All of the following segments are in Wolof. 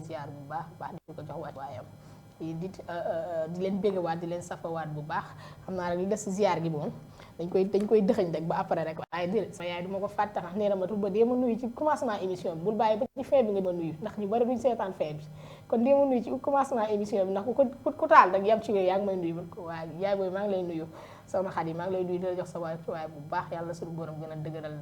ziar bu baax baax di ko jox waayam di leen béggewaat di leen safawaat bu baax xam naa rek li des si ziar gi moom dañ koy dëxëñ rek ba après rek waaye déedéet sama yaay du ma ko fàtte ndax nee na ma tuba dee ma nuyu ci commencement émission bi bul bàyyi ba ci fin bi nga ma nuyu ndax ñu bari duñ seetaan fin bi kon dee ma nuyu ci commencement émission bi ndax ku taal rek yam ci yooyu yaa ngi may nuyu waaye yaay booy maa ngi lay nuyu sama xarit yi maa ngi lay nuyu di la jox sa waay bu baax yàlla suñu borom gën a dëgëral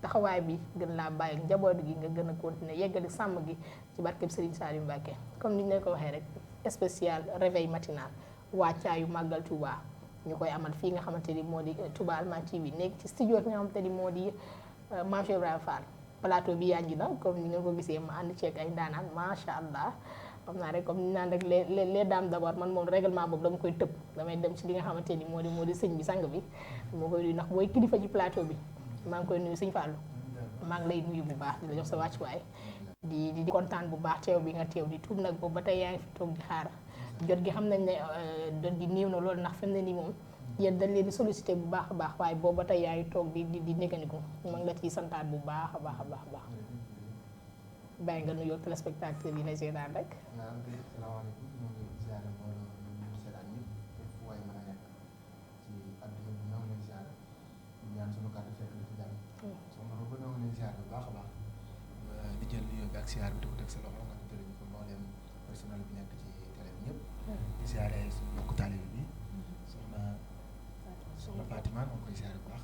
taxawaay bi gën laa bàyyi njaboot gi nga gën a continuer yeggali sàmm gi ci barkeb Serigne Saliou Mbacké comme ni ñu leen ko waxee rek spécial réveil matinal wàccaayu màggal Touba ñu koy amal fii nga xamante ni moo di Touba Allemagne TV nekk ci studio bi nga xamante ni moo di Mame Cheikh Ibrahima Fall plateau bi yanji na comme ni ngeen ko gisee ma ànd ceeg ay ndaanaan macha allah xam naa rek comme ni naan rek les dames d'abord man moom règlement boobu dama koy tëb damay dem ci li nga xamante ni moo di sëñ bi sang bi moo koy nuyu ndax mooy kilifa ci plateau bi maa ngi koy nuyu sëñ Fallou maa ngi lay nuyu bu baax di la jox sa wàccuwaay di kontaan bu baax teew bi nga teew di tuub nag boobu ba tey yaa ngi fi toog di xaar jot gi xam nañ ne jot gi néew na loolu ndax fi mu ne nii moom yéen dañ leen di sollicité bu baax a baax waaye boobu ba tey yaa ngi toog di néganiku ma ngi la ciy santaat bu baax a baax a baax a baax bàyyi nga nuyoo téléspectateur yi lay seetaan rek. salaamaaleykum ñoo ngi ziare mbooloo ñu seetaan ñëpp fépp waaye mën a nekk ci àdduna bi ñoo ngi lay ziare ñaan sunu kàddu fekk la ci jàmm. soxna Roba ñoo ngi lay ziare bu baax a baax di jël nuyoo bi ak ziare bi di ko teg sa loxo nga jëriñu ko mbooleem personnel bi nekk ci télé bi ñëpp. di ziare suñu mbokku taalibe bi soxna Fatima moo koy ziare bu baax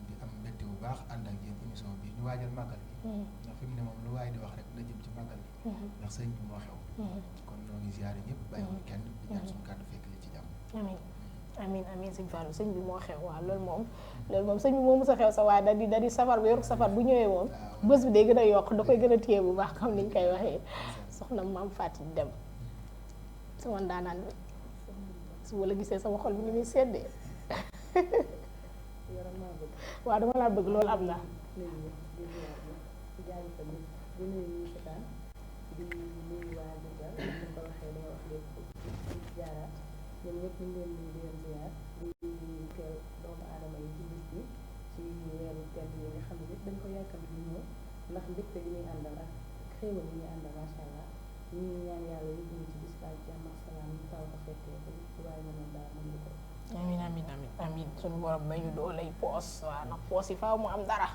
di am mbégte bu baax ànd ak yéen émission bi ñu waajal màggal gi. ndax fi mu ne moom lu waaye di wax rek na jëm ci màggal gi. ndax sëñ bi moo xew. kon ñoo ngi ziare ñëpp bàyyiwuñu kenn di ñaan suñu kàddu fekk li ci jàmm. amiin sëñ Fallou sëñ bi moo xew waaw loolu moom sëñ bi moo mës a xew sa waaye da di safar bu yor safar bu ñëwee moom bés bi day gën a yokk da koy gën a téye bu baax comme niñ koy waxee soxna maam Fatou dem sama ndaanaan bi su ma la gisee sama xol bi ni muy seddee waaw dama laa bëgg loolu am na ñoom ñëpp ñu leen di leen ziar di teew doomu aadama yi ci bis bi ci weeru tedd yi nga xam ne dañ ko yaakaar di ñëw ndax mbégte yi ñuy àndal ak xéewal yi ñuy àndal macha allah ñu ngi ñaan yàlla yóbbu ñu ci bis ba jàmm ak salaam ñu taw ko fekkee ko waaye mën a daal mën di ko amiin suñu borom may ñu doo lay poos waaw ndax poos yi faaw mu am dara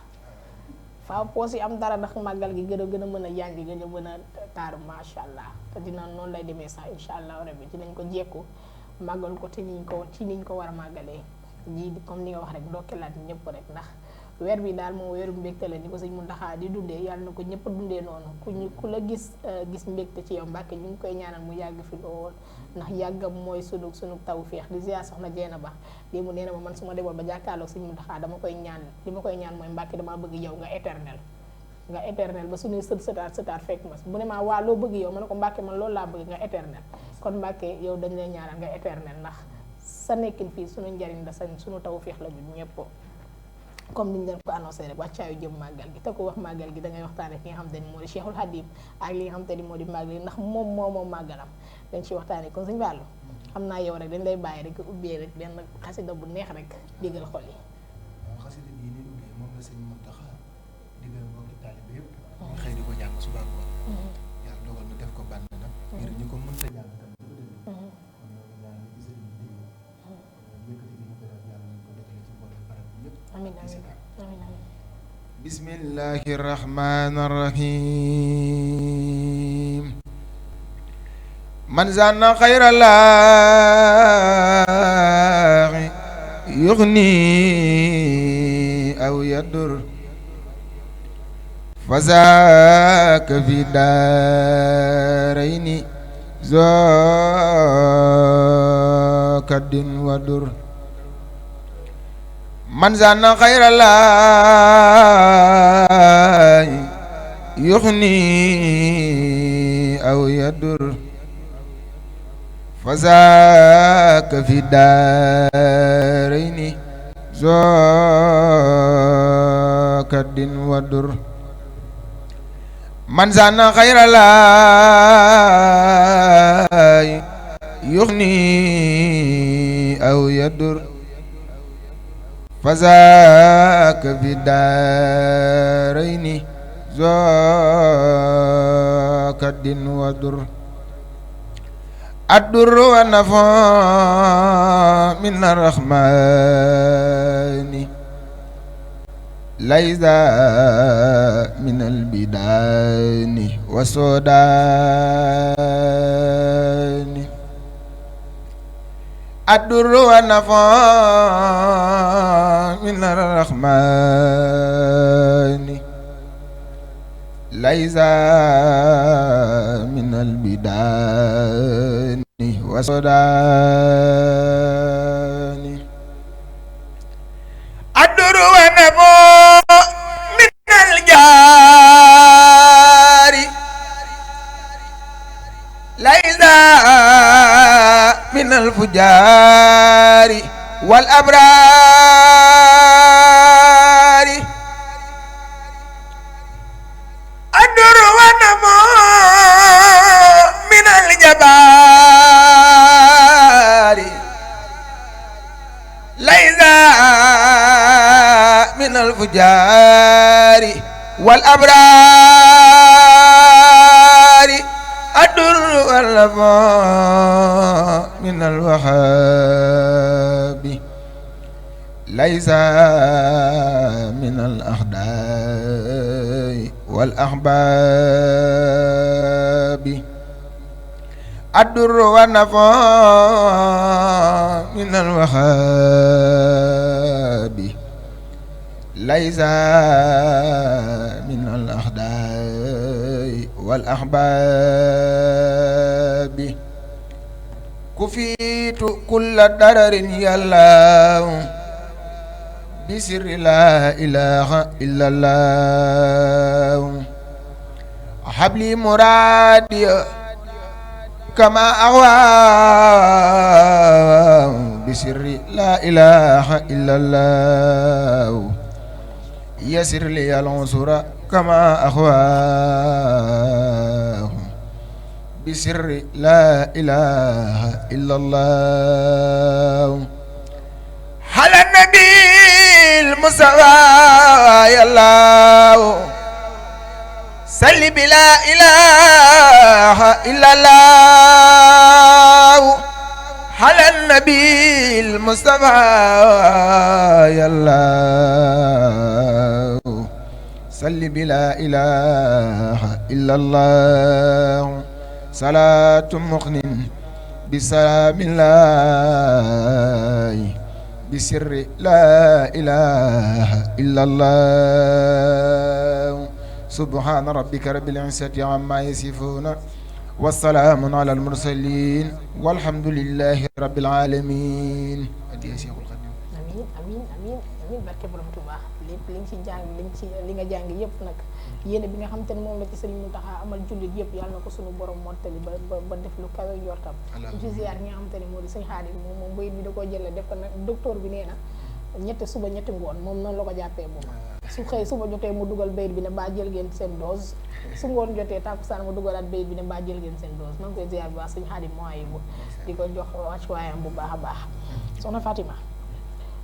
faaw poos yi am dara ndax màggal gi gën a mën a yànji gën a mën a taaru macha allah te dina noonu lay demee sax incha allah rabbi dinañ ko jekku màggal ko te niñ ko war a màggalee ji comme ni nga wax rek ndokkeelaat ñëpp rek ndax weer bi daal moom weeru mbégte la ni ko sëñ Mountakha di dundee yàlla na ko ñëpp dundee noonu ku la gis mbégte ci yow Mbàkke ñu ngi koy ñaanal mu yàgg fi lool ndax yàggam mooy sunu tawféex di ziar soxna Jeena Ba lii mu nee na ma man su ma demoon ba jàkkaarloog sëñ Mountakha dama koy ñaan li ma koy ñaan mooy Mbàkke damaa bëgg yow nga éternel ba suñuy sëtaat fekk ma bu ne maa waa loo bëgg yow ma ne ko Mbàkke man loolu laa bëgg nga éternel kon Mbàkke yow dañ lay ñaanal nga éternel ndax sa nekkin fii suñu njariñ la suñu tawféex la ñun ñëpp comme niñ leen ko annoncé rek wàccaayu jëm màggal gi te ko wax màggal gi da ngay waxtaane ki nga xam te ni moo di Cheikhul Khadim ak li nga xam te ni moo di màggal gi ndax moom màggalam dañ ci waxtaane kon sëñ Fallou xam naa yow rek dañ lay bàyyi rek ubbee rek benn xasida bu neex rek digal xol yi. waaw xasida bii ni ubbee moom la sëñ Mountakha digal mbokki taalibe yëpp ñu xëy di ko jàng suba ko yàlla dogal ñu def ko bànn nag ngir ñu ko mënta jàng tam di ko déglu kon loolu ñaan ñu gis ñu déglu yëkkati gi ñu ko def yàlla nañ ko jotale ci mboolem barab bi yëpp amiin bismillahi rahmani rahim man zanna xayra laahi yughni aw yadur fazaaka fi daarayni zoo kaddin wadur man zanna xayra laahi yughni aw yadur fazaaka fi daarayni zoo kaddin wadur man zanna xayra laahi yughni aw yadur fazaaka fi daarayni ذو كد ودر الدر والنفع من الرحمن ليس من البدان والسودان الدر والنفع من الرحمن ليس من البدان والسودان الدر والنفع من الجار ليس من الفجار والأبرار الدر والنفع من الجبار ليس من الفجار والأبرار الدر والنفع من الوهاب ليس من الأخداع والأحباب الدر والنفع من الوهاب ليس من الأخداع والأحباب كفيت كل ضرر يا الله بسر لا إله إلا الله هب لي مرادي كما أهوى بسر لا إله إلا الله يسر لي العنصر كما أهوى بسر لا إله إلا الله على النبي المصطفى يا الله صل بلا إله إلا الله على النبي المصطفى يا الله صل بلا إله إلا الله صلاة مغن بسلام الله بسر لا إله إلا الله سبحان ربك رب العزة عما يصفون والسلام على المرسلين والحمد لله رب العالمين. amiin amiin amiin amiin barke borom Tuubaa lépp li nga ci jàng li nga jàng yëpp nag yéene bi nga xam te ne moom la ci Sëriñ Muntaxa amal jullit yëpp yàlla na ko sunu borom mottali ba def lu kawe njortam ci ziar ñi nga xam te ne moo di sëñ Xaadim moom bayit bi da koo jëlee def ko nag docteur bi nee na ñetti suba ñetti ngoon moom noonu la ko jàppee moom su xëy suba jotee mu dugal bayit bi ne baa jël ngeen seen dose su ngoon jotee tàkkusaan mu dugalaat bayit bi ne baa jël ngeen seen dose maa ngi koy ziar bu baax sëñ Xaadim moo ay di ko jox wàccuwaayam bu baax a baax soxna Fatima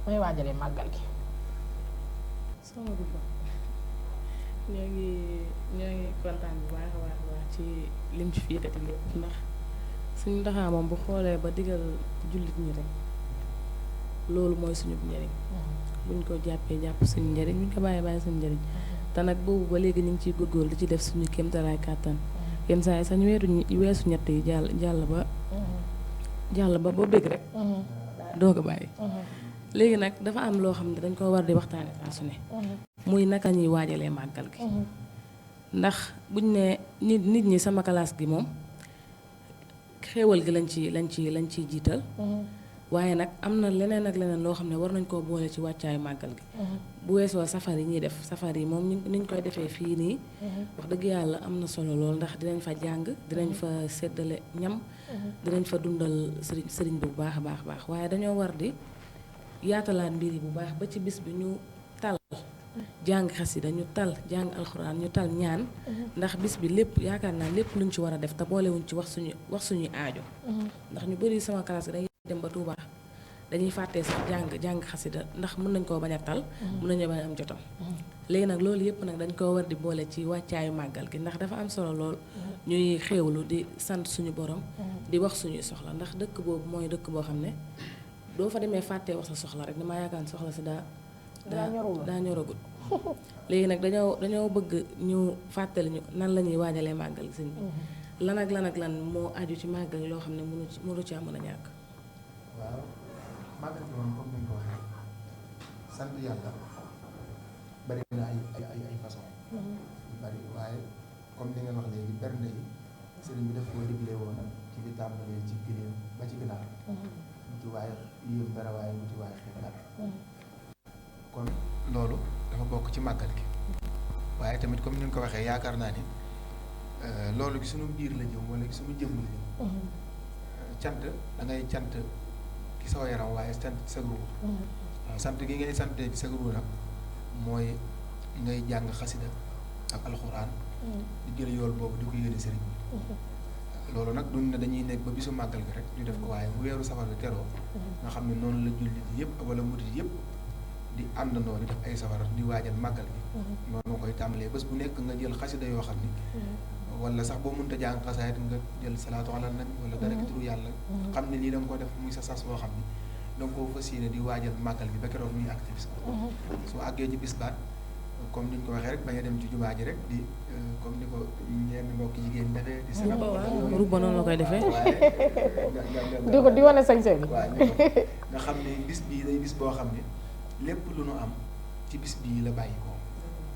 may waajalee màggal gi sama dugg ñoo ngi kontaan bu baax a baax ci lim ci fi yëkkati lépp ndax suñu ndaxaa moom bu xoolee ba digal jullit ñi rek loolu mooy suñu njëriñ buñ ko jàppee jàpp suñu njëriñ buñ ko bàyyi suñu njëriñ te nag boobu ba léegi ñu ngi ciy góorgóorlu di ci def suñu kéemtalaay kàttan yenn saa yi sax ñu weesu ñett yi jàll ba bëgg rek doo ko bàyyi léegi nag dafa am loo xam ne dañ ko war di waxtaane saa su ne muy naka ñuy waajalee màggal gi ndax buñ ne nit ñi sama classe gi moom xéewal gi lañ ciy jiital waaye nag am na leneen ak leneen loo xam ne war nañ koo boole ci wàccaayu màggal gi bu weesoo safar yi ñuy def safar yi moom niñ koy defee fii nii wax dëgg yàlla am na solo lool ndax dinañ fa jàng dinañ fa séddale ñam dinañ fa dundal sëriñ bi bu baax a baax waaye dañoo war di yaatalaat mbir yi bu baax ba ci bis bi ñu tal jàng xasida ñu tal jàng alxuraan ñu tal ñaan ndax bis bi lépp yaakaar naa lépp luñ ci war a def te boolewuñ ci wax suñuy aajo ndax ñu bëri sama classe dañuy dem ba Touba dañuy fàttee sax jàng xasida ndax mën nañ koo bañ a tal mën nañoo bañ a am jotam léegi nag loolu yëpp nag dañ koo war di boole ci wàccaayu màggal gi ndax dafa am solo lool ñuy xéewlu di sant suñu borom di wax suñuy soxla ndax dëkk boobu mooy dëkk boo xam ne doo fa demee fàttee wax sa soxla rek damaa yaakaar ne soxla si daa ñoragul léegi nag dañoo bëgg ñu fàttali ñu nan la ñuy waajalee màggal sëñ bi lan ak lan moo aju ci màggal loo xam ne mënu caa mën a ñàkk. waaw màggal gi moom comme ni nga ko waxee sant yàlla bari na ay façon yu bari waaye comme li ngeen wax léegi bernde yi sëriñ bi daf koo digle woon ci li tàmbalee ci giléem ba ci ginaar bu ci waaye yéem dara waaye bu ci waaye xeet dara kon loolu dafa bokk ci màggal gi waaye tamit comme ni nga ko waxee yaakaar naa ni loolu gi suñu biir la jëm wala gi suñu jëmm la jëm cant da ngay cant ki sa yaram waaye sant ci sa ruux waaw sant gi ngay sante ci sa ruux nag mooy ngay jàng xasida ak alxuraan di jël yool boobu di ko yéene sëriñ bi loolu nag duñ ne dañuy nekk ba bisu màggal gi rek ñu def ko waaye bu weeru safar bi teroo nga xam ne noonu la jullit yëpp wala murit yëpp di àndandoo di def ay safara di waajal màggal gi noonu nga koy tàmbalee bés bu nekk nga jël xasida yoo xam ni wala sax boo mënta jàng xasaayit nga jël salaatu ala nabi wala dara ki turu yàlla xam ne lii da nga ko def muy sa sas boo xam ni donc koo fas yéene di waajal màggal gi ba keroog muy àgg ci bis soo àggee ci bis baat comme ni ñu ko waxee rek bañ a dem ci jumaa ji rek di comme ni ko ñenn mbokki jigéen defee di seen ruba noonu la koy defee waaye di wane sañ-sañ bi waaw nga xam ne bis bii day bis boo xam ne lépp lu nu am ci bis bii la bàyyi ko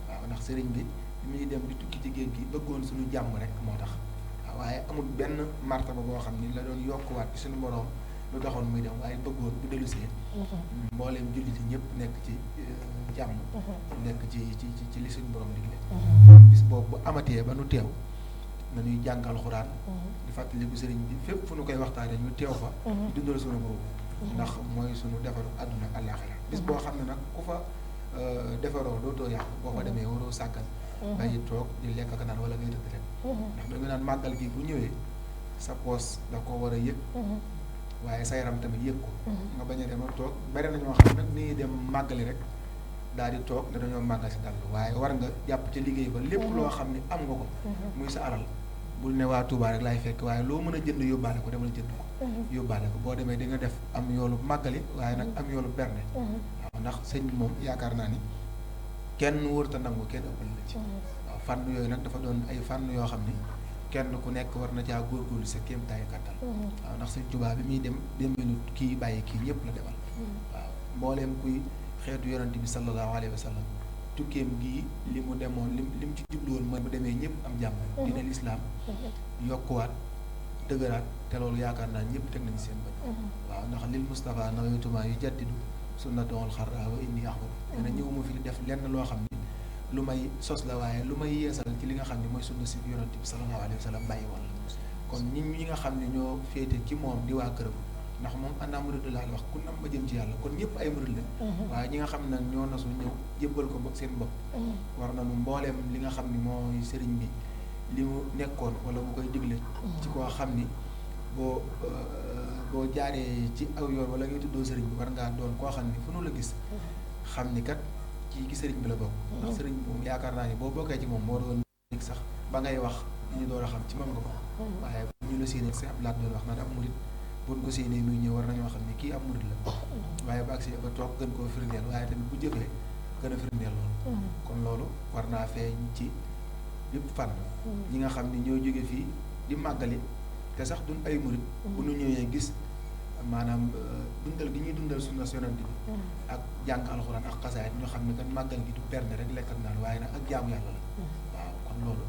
waaw ndax sëriñ bi muy dem di tukki ci géej gi bëggoon suñu jàmm rek moo tax waaw waaye amul benn martaba boo xam ni la doon yokkuwaat ci suñu borom lu taxoon muy dem waaye bëggoon bu dellusee mbooleem jullit yi ñëpp nekk ci jàmm nekk ci li suñu borom digle bis boobu bu amatee ba nu teew nañuy jàng alxuraan di fàttaliku sëriñ bi fépp fu nu koy waxtaane ñu teew fa di dundal suñu borom ndax mooy suñu defaru àdduna ak àllaaxira bis boo xam ne nag ku fa defaroo dootoo yàqu boo fa demee waroo sàggan bàyyi toog di lekk ak naan wala ngay tëdd rek ndax dañu naan màggal gi bu ñëwee sa poos da ko war a yëg waaye sa yaram tamit yëg ko nga bañ a dem toog bari na ñoo xam nag ni dem màggali rek daal di toog ne dañoo màggal si dal waaye war nga jàpp ci liggéey ba lépp loo xam ne am nga ko muy sa alal bul ne waa Touba rek laay fekk waaye loo mën a jënd yóbbaale ko demal jënd ko yóbbaale ko boo demee di nga def am yoolu màggali waaye nag am yoolu berne waaw ndax sëñ bi moom yaakaar naa ni kenn wërta nangu kenn ëppal la ci waaw fànn yooyu nag dafa doon ay fànn yoo xam ni kenn ku nekk war na caa góorgóorlu sa kéem taay kàttan waaw ndax sëñ Tuubaa bi muy dem demelut kii bàyyi kii ñëpp la demal waaw mbooleem kuy xeetu yonante bi sallallahu alayhi wa sallam tukkeem gii li mu demoon lim ci jublu woon mooy bu demee ñëpp am jàmm dina lislaam yokkuwaat dëgëraat te loolu yaakaar naa ñëpp teg nañu seen bët waaw ndax lil Mustafa nawaytuma yu jaddidu sunnatool xarra wa inni ahmadu dina ñëwuma fi di def lenn loo xam ni lu may sos la waaye lu may yeesal ci li nga xam ne mooy sunna si yonante bi sallallahu alayhi wa sallam bàyyi woon kon ñi nga xam ne ñoo féete ci moom di waa këram ndax moom ana murid laa wax ku nam ba jëm ci yàlla kon ñëpp ay murid la waaye ñi nga xam ne ñoo nasu ñëw jébbal ko seen bopp war nañu mbooleem li nga xam ni mooy sëriñ bi li mu nekkoon wala mu koy digle ci koo xam ni boo jaaree ci aw yoon wala ngay tuddoo sëriñ bi war ngaa doon koo xam ni fu nu la gis xam ni kat ci sëriñ bi la bokk ndax sëriñ bi moom yaakaar naa ni boo bokkee ci moom moo doon nekk sax ba ngay wax ñu door a xam ci moom nga ko waaye bu ñu la séenee si ab laat doon wax naan ab murid buñ ko séenee muy ñëw war nañoo xam ni kii ab murid la waaye ba agsi ba toog gën koo firndeel waaye tamit bu jëfee gën a firndeel loolu kon loolu war naa feeñ ci yëpp fànn ñi nga xam ni ñoo jóge fii di màggali te sax duñ ay murid bu ñu ñëwee gis maanaam dundal gi ñuy dundal sunna yonent bi ak jàng alxuraan ak xasaayit ñoo xam ne kan màggal gi du berne rek lekk ak naan waaye nag ak jaamu yàlla la waaw kon loolu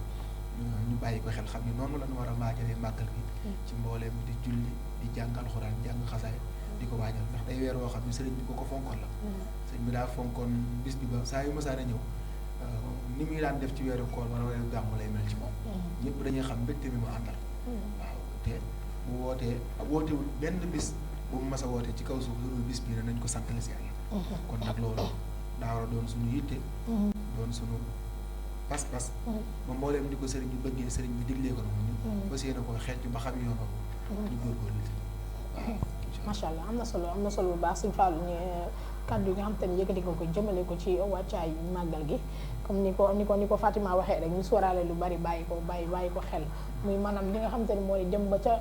ñu bàyyi ko xel xam ne noonu la ñu war a maajalee màggal gi ci mbooleem di julli di jàng alxuraan jàng xasaayit di ko waajal ndax day weer woo xam ne sëriñ bi ko fonkoon la sëriñ bi daa fonkoon bis bi ba saa yu masaana ñëw ni muy daan def ci weeru koor wala weeru gàmmu lay mel ci moom ñëpp dañuy xam mbégte mi mu àndal waaw te bu wootewul benn bis bu mu mas a woote ci kaw suuf loolu bis bii nañ ko santale si yàlla kon nag loolu daa war a doon suñu yitte doon suñu pas-pas ba mbooleem di ko sëriñ bi bëggee sëriñ bi diglee ko noonu ñu fas yéene ko xeet ba xam yoon ñu góorgóorlu waaw macha allah am na solo bu baax suñu fàllu ni kàddu yi nga xam te ne yëkkati nga ko jëmale ko ci wàccaay màggal gi comme ni ko Fatima waxee rek ñu sóoraale lu bari bàyyi ko xel muy maanaam li nga xam te ne mooy dem ba ca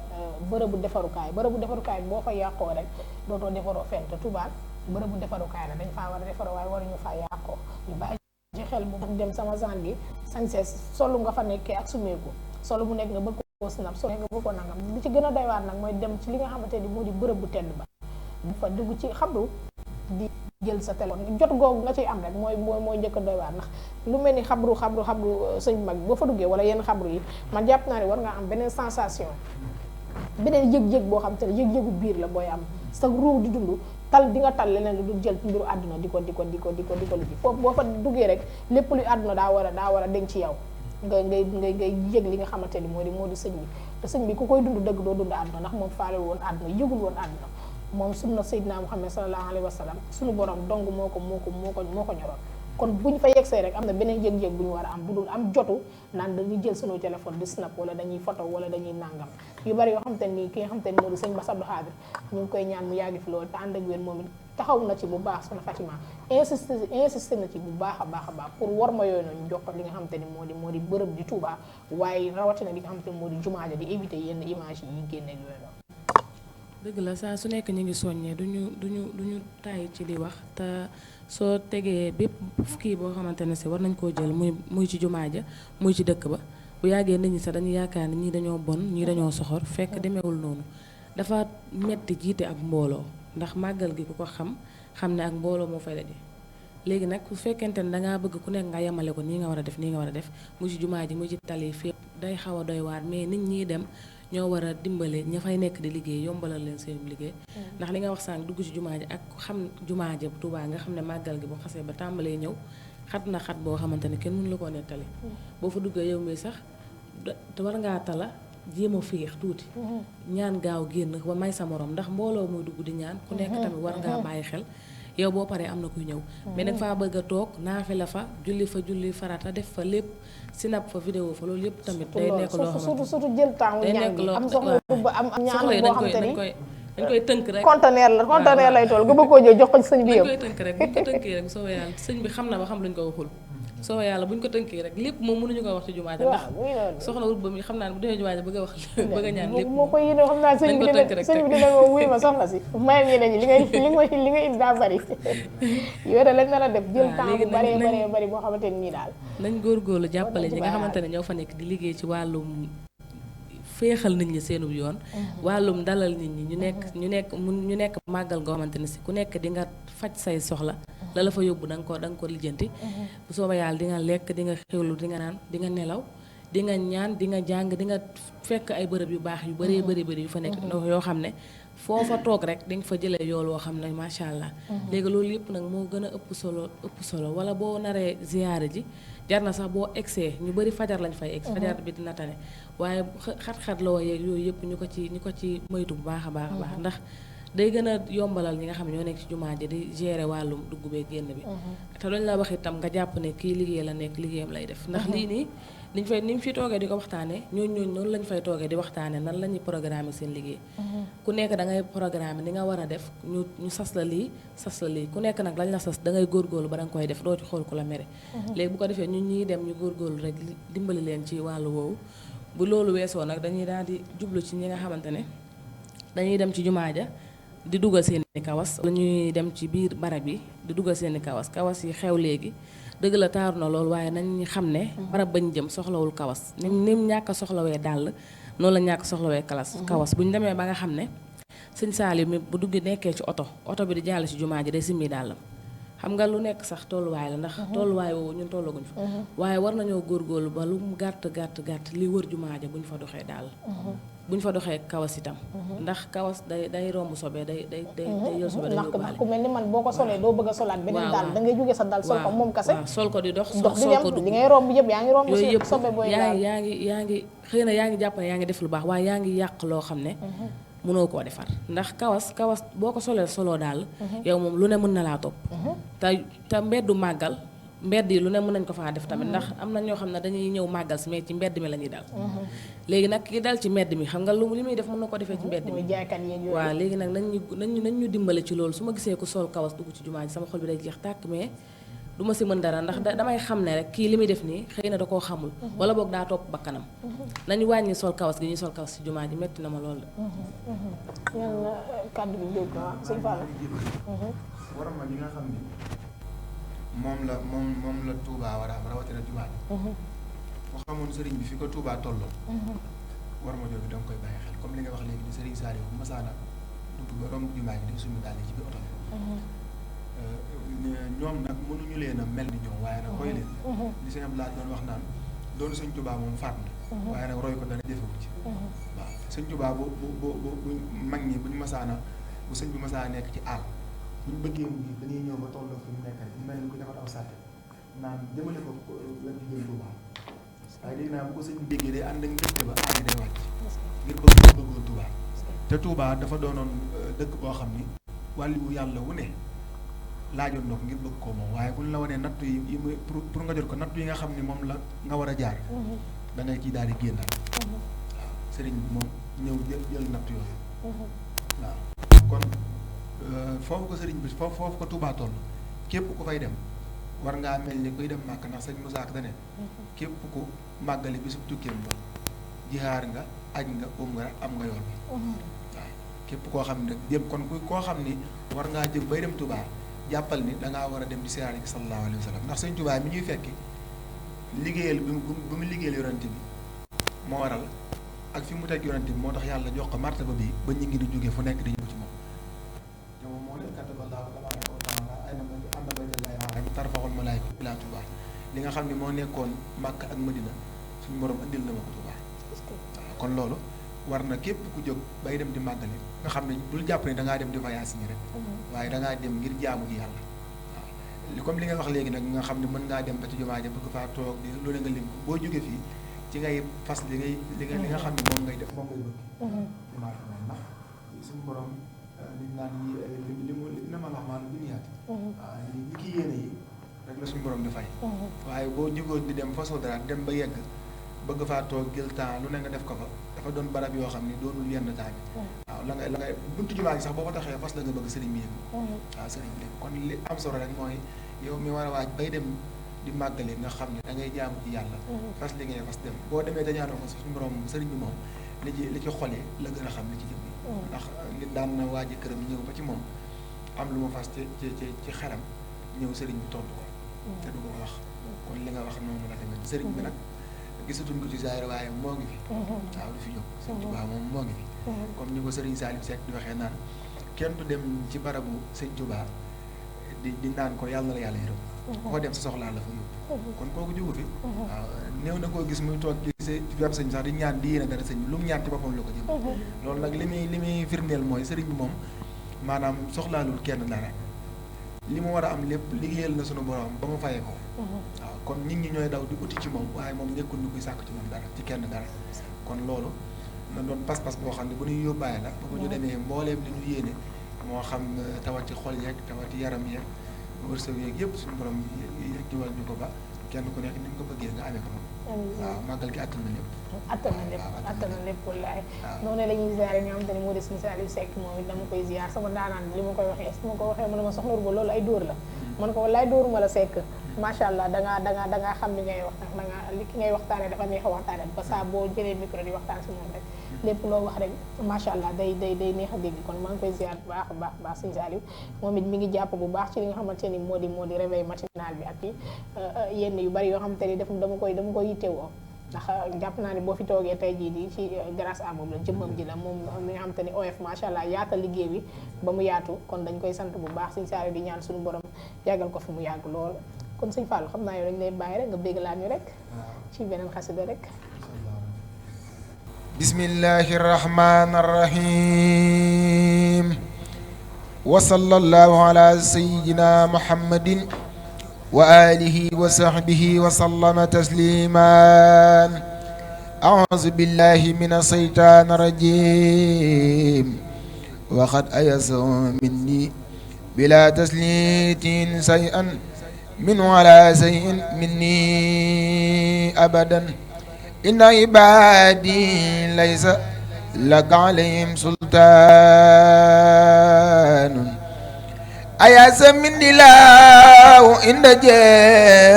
bërëbu defarukaay boo fa yàqoo rek dootoo defaroo fenn te Touba bërëbu defarukaay la dañ faa war a defaroo waaye waruñu faa yàqoo ñu bàyyi ci xel bu dem sama zane gi sañse solu nga fa nekkee ak sumeeku solu bu nekk nga bëgg ko snap solu nga bëgg ko nangam li ci gën a doy waar nag mooy dem ci li nga xamante ni moo di bërëb bu tedd ba dafa dugg ci xabru di jël sa téléphone jot googu nga ciy am rek mooy njëkk a doy waar ndax lu mel ni xabru sëñ mag boo fa duggee wala yenn xabru yi man jàpp naa ne war nga am beneen sensation beneen yëg-yëg boo xam te ne yëg-yëgu biir la booy am sa ruu di dund di nga tal leneen lu dul jël mbiru àdduna di ko ligi foofu boo fa duggee rek lépp luy àdduna daa war a denc ci yow ngay yëg li nga xamante ni moo di sëñ bi te sëñ bi ku koy dund dëgg doo dund àdduna ndax moom faale woon àdduna yëgul woon àdduna moom sunna Seydina Muhammad sallallahu alayhi wa sallam suñu borom dong moo ko ñoroon kon bu ñu fa yegsee rek am na beneen yëg-yëg bu ñu war a am bu dul am jotu naan dañuy jël suñu téléphone di snap wala dañuy photo wala dañuy nangam yu bari yoo xam te ni ki nga xam te ni moo di sëñ Bass Abdou Khadre ñu ngi koy ñaan mu yàgg fi loolu te ànd ak wér moom it taxaw na ci bu baax soxna Fatima insisté na ci bu baax a baax pour war ma yooyu noonu ñu jox ko li nga xam te ni moo di bërëb di Touba waaye rawatina li nga xam te ni moo di jumaa ja di éviter yenn image yi génne yooyu noonu. dëgg la saa su nekk ñu ngi soññee duñu tàyyi ci di wax te soo tegee bépp kii boo xamante ne si war nañ koo jël muy ci jumaa ja muy ci dëkk ba bu yàggee nit ñi sax dañuy yaakaar ni ñii dañoo bon ñii dañoo soxor fekk demeewul noonu dafa metti jiite ak mbooloo ndax màggal gi ku ko xam ne ak mbooloo moo fay daje léegi nag bu fekkente ne dangaa bëgg ku nekk nga yemale ko nii nga war a def muy ci jumaa ji muy ci tali fépp day xaw a doy waar mais nit ñi dem ñoo war a dimbale ña fay nekk di liggéey yombalal leen seen liggéey ndax li nga wax sànq dugg ci jumaa ji ak xam jumaa ja Tuubaa nga xam ne màggal gi bu xasee ba tàmbalee ñëw xat na xat boo xamante ne kenn mënu la koo nettali boo fa duggee yow mi sax war ngaa tala jéem a féex tuuti ñaan gaaw génn ba may sa morom ndax mbooloo muy dugg di ñaan ku nekk tamit war ngaa bàyyi xel yow boo paree am na kuy ñëw mais nag faa bëgg a toog naafi la fa julli farata def fa lépp sinap fa vidéo fa loolu yëpp tamit day nekk loo xamante surtout jël temps ñaan gi am soxla am ñaan boo xamante ni dañ koy tënk rek conteneur lay tool nga bëgg koo jël jox ko ci sëñ bi yëpp dañ koy tënk rek buñ ko tënkee rek soobee yàlla sëñ bi xam na ba xam luñ ko waxul soobee yàlla buñ ko tënkee rek lépp moom mënuñu ko wax ci jumaa ja ndax soxna wut ba mi xam naa ne bu demee jumaa ja bëgg a wax bëgg a ñaan lépp moo koy yéene xam naa sëñ bi dina ma wuy ma soxna si mayam ñeneen ñi li nga indi daa bari yow de lañ nar a def jël temps bu bari boo xamante ni nii daal nañ góorgóorlu jàppale ñi nga xamante ne ñoo fa nekk di liggéey ci wàllum féexal nit ñi seenub yoon wàllum dalal nit ñi ñu nekk màggal goo xamante ne si ku nekk di nga faj say soxla la la fa yóbbu da nga ko lijjanti bu soobee yàlla di nga lekk di nga xewlu di nga naan di nga nelaw di nga ñaan di nga jàng di nga fekk ay bërëb yu baax yu bëri yu fa nekk yoo xam ne foofa toog rek di nga fa jëlee yool woo xam ne macha allah léegi loolu yëpp nag moo gën a ëpp solo wala boo naree ziyaare ji jar na sax boo egsee ñu bëri fajar lañ fay egg fajar bi dina tane waaye xat-xat la woo yeeg yooyu yëpp ñu ko ci moytu bu baax a baax ndax day gën a yombalal ñi nga xam ne ñoo nekk ci jumaa ji di gérer wàllum dugg bee génn bi te dañ la wax itam nga jàpp ne kii liggéey la nekk liggéeyam lay def ndax lii nii ni ñu fi toogee di ko waxtaanee ñooñu noonu lañ fay toogee di waxtaanee nan la ñuy programmer seen liggéey ku nekk da ngay programmer ni nga war a def ñu sas la lii ku nekk nag lañ la sas da ngay góorgóorlu ba da nga koy def doo ci xool ku la mere léegi bu ko defee ñun ñii dem ñu góorgóorlu rek dimbali leen ci wàllu woowu bu loolu weesoo nag dañuy daal di jublu ci ñi nga xamante ne dañuy dem ci jumaa ja di dugal seeni kawas wala ñuy dem ci biir barab yi di dugal seeni kawas yi xew léegi dëgg la taaru na loolu waaye nañ xam ne barab bañ jëm soxlawul kawas ni ñàkk a soxlawee dàll noonu la ñàkk soxlawee kawas bu ñu demee ba nga xam ne sëñ Saliou mi bu dugg nekkee ci oto bi di jàll ci jumaa ji day simmi dàllam xam nga lu nekk sax tolluwaay la ndax tolluwaay woowu ñun tollaguñ fa waaye war nañoo góorgóorlu ba lu mu gàtt li wër jumaa ja bu ñu fa doxee dàll bu ñu fa doxee kawas itam ndax kawas day romb sobe day yël sobe day yóbbaale ndax ku mel ni man boo ko solee doo bëgg a solaat beneen daal da ngay jógee sa dal sol ko moom kase sol ko di dox di dem li ngay romb yëpp yaa ngi romb yooyu yëpp sobe booy yaa ngi xëy na yaa ngi jàpp ne yaa ngi def lu baax waaye yaa ngi yàq loo xam ne mënoo koo defar ndax kawas boo ko soloo daal yow moom lu ne mën na laa topp te mbeddu màggal mbedd yi lu ne mën nañ ko faa def tamit ndax am na ñoo xam ne dañuy ñëw màggal si mais ci mbedd mi la ñuy dal léegi nag ki dal ci mbedd mi xam nga lu li muy def mën na ko defee ci mbedd mi muy jaaykat yeeg yooyu. waaw léegi nag nañ ñu dimbale ci loolu su ma gisee ku sol kawas dugg ci jumaa ji sama xol bi day jeex tàkk mais du ma si mën dara ndax damay xam ne rek kii li muy def nii xëy na da koo xamul wala boog daa topp bakkanam nañu wàññi sol kawas gi ñuy sol kawas ci jumaa ji metti na ma loolu yàlla kàddu bi dégg ko waaw sëñ Fall. waram ma li nga xam ni moom la Touba war a am rawatina jumaa ji boo xamoon sëriñ bi fi ko Touba tolloon war ma jooju da nga koy bàyyi xel comme li nga wax léegi ni sëriñ Saliou bu masaana dugg ba romb jumaa ji di suñu daal ci biir oto bi ñoom nag mënuñu leen a mel ni ñoom waaye nag roy leen li sëñ Abdoulaye doon wax naan doon sëñ Touba moom faat na waaye nag roy ko dana jëfewu ci waaw sëñ Touba bu mag ñi buñ masaana bu sëñ bi masaana nekk ci àll buñ bëggee mu ngi dañuy ñëw ba tolloo fi mu nekk rek mu mel ni ku defar aw sàtte naan jëmale ko la jigéen Touba waaye dégg naa bu ko sëñ bi déggee day ànd ak mbégte ba ànd day wàcc ngir bëggoon Touba te Touba dafa doonoon dëkk boo xam ni wàllu yàlla wu ne laajoon na ko ngir bëgg koo moom waaye buñ la wanee natt yi pour nga jot ko natt yi nga xam ni moom la nga war a jaar da ngay ciy daal di génnal waaw sëriñ bi moom ñëw jël natt yooyu waaw kon foofu ko sëriñ bi foofu ko Touba toll képp ku fay dem war ngaa mel ni kuy dem màkk ndax sëñ Moussa Ka dane képp ku màggali bi su tukkeem ba jihaar nga aj nga nga am nga yool bi waaw képp koo xam ne dem kon koo xam ni war ngaa jóg bay dem Touba jàppal ni dangaa war a dem di siyaare gi sallallahu alayhi wa sallam ndax sëñ Touba mi ñuy fekki liggéeyal bi mu liggéeyal yonante bi moo waral ak fi mu teg yonante bi moo tax yàlla jox ko martaba bi ba ñu ngi di jóge fu nekk di ñëw ci moom yow moo leen kataballaahu tabaaraka wa taala ay na anna baytallahi haram tarfaxul malaayika ilaa Touba li nga xam ne moo nekkoon Makka ak Madina suñu borom andil na ma ko Touba waaw kon loolu war na képp ku jóg bay dem di màggali nga xam ne bul jàpp ne dangaa dem di voyage nii rek waaye dangaa dem ngir jaamu gi yàlla waaw comme li nga wax léegi nag nga xam ne mën ngaa dem ba ci jumaa ja bëgg faa toog di lu ne nga lim ko boo jógee fii ci ngay fas li nga xam ne moom ngay def moom ngay bëgg jumaa ndax suñu borom liñ naan li mu li na ma wax maanaam bi ñu yaati waaw li ki yéene yi rek la suñu borom di fay waaye boo jógoon di dem façon dara dem ba yegg bëgg faa toog jël temps lu ne nga def ko fa dafa doon barab yoo xam ni doonul yenn temps bi waaw la ngay buntu jumaa gi sax boo ko taxee fas la nga bëgg sëriñ bi yëg waaw sëriñ bi kon li am solo rek mooy yow mi war a waaj bay dem di màggale nga xam ne da ngay jaamu ci yàlla fas li ngay fas dem boo demee dañaanoo ko suñu borom sëriñ bi moom li ci xolee la gën a xam li ci jëm ndax nit daan na waaji këram ñëw ba ci moom am lu ma fas ci xelam ñëw sëriñ bi tontu ko te du ko wax kon li nga wax noonu la demee sëriñ bi nag gisatuñ ko ci zaahir waaye moo ngi fi waaw du fi jóg sëñ Tuubaa moom moo ngi fi comme ni ko sëriñ Saliou Seck di waxee naan kenn du dem ci barabu sëñ Tuubaa di naan ko yàlla na la yàlla yërëm ko dem sa soxlaa la fa yóbbu kon kooku jógu fi waaw néew na koo gis muy toog ci web sëñ sax di ñaan di yéene dara sëñ bi lu mu ñaan ci boppam la ko jëm loolu nag li muy firndeel mooy sëriñ bi moom maanaam soxlaalul kenn dara li mu war a am lépp liggéeyal na sunu borom ba mu fayee ko waaw kon nit ñi ñooy daw di uti ci moom waaye moom nekkul ñu koy sàkk ci moom dara ci kenn dara kon loolu na doon pas-pas boo xam ne bu ñuy yóbbaale la ba ñu demee mbooleem li ñu yéene moo xam tawati xol yeeg tawati yaram yeeg wërsëg yeeg yëpp suñu borom yëggiwal ñu ko ba kenn ku nekk ni nga ko bëggee nga amee ko noonu waaw màggal gi attan na lépp attan na lépp wallaay noonu la ñuy ziare nga xam te ne moo di suñu Saliou Seck moom it dama koy ziar sama daanaan li ma koy waxee su ma ko waxee mu ne ma soxla ba loolu ay dóor la man ko wallaay dóoruma la Seck macha allah dangaa xam li ngay wax nag dangaa li ki ngay waxtaane dafa neex a waxtaane ba saa boo jëlee micro di waxtaan si moom rek lépp loo wax rek macha allah day neex a dégg kon maa ngi koy ziar bu baax a baax sëñ Saliou moom it mi ngi jàpp bu baax ci li nga xamante ni moo di réveil matinal bi ak yenn yu bari yoo xamante ni dama koy yittewoo ndax jàpp naa ne boo fi toogee tey jii di ci grâce à moom la jëmmam ji la moom mi nga xamante ni OF macha allah yaatal liggéey bi ba mu yaatu kon dañ koy sant bu baax sëñ Saliou di ñaan suñu borom yàggal ko fi mu yàgg lool kon sëñ Fallou xam naa yow dañ lay bàyyi rek nga bégalaat ñu rek ci beneen xasida rek bismillahi rahmani rahim wa sallallahu ala sayyidina muhammadin wa alihi wa sahbihi wa sallama tasliman a'udhu billahi minash shaytanir rajim wa qad ayasu minni bila taslitin shay'an منه على شيء مني أبدا إن عبادي ليس لك عليهم سلطان أياس من الله إن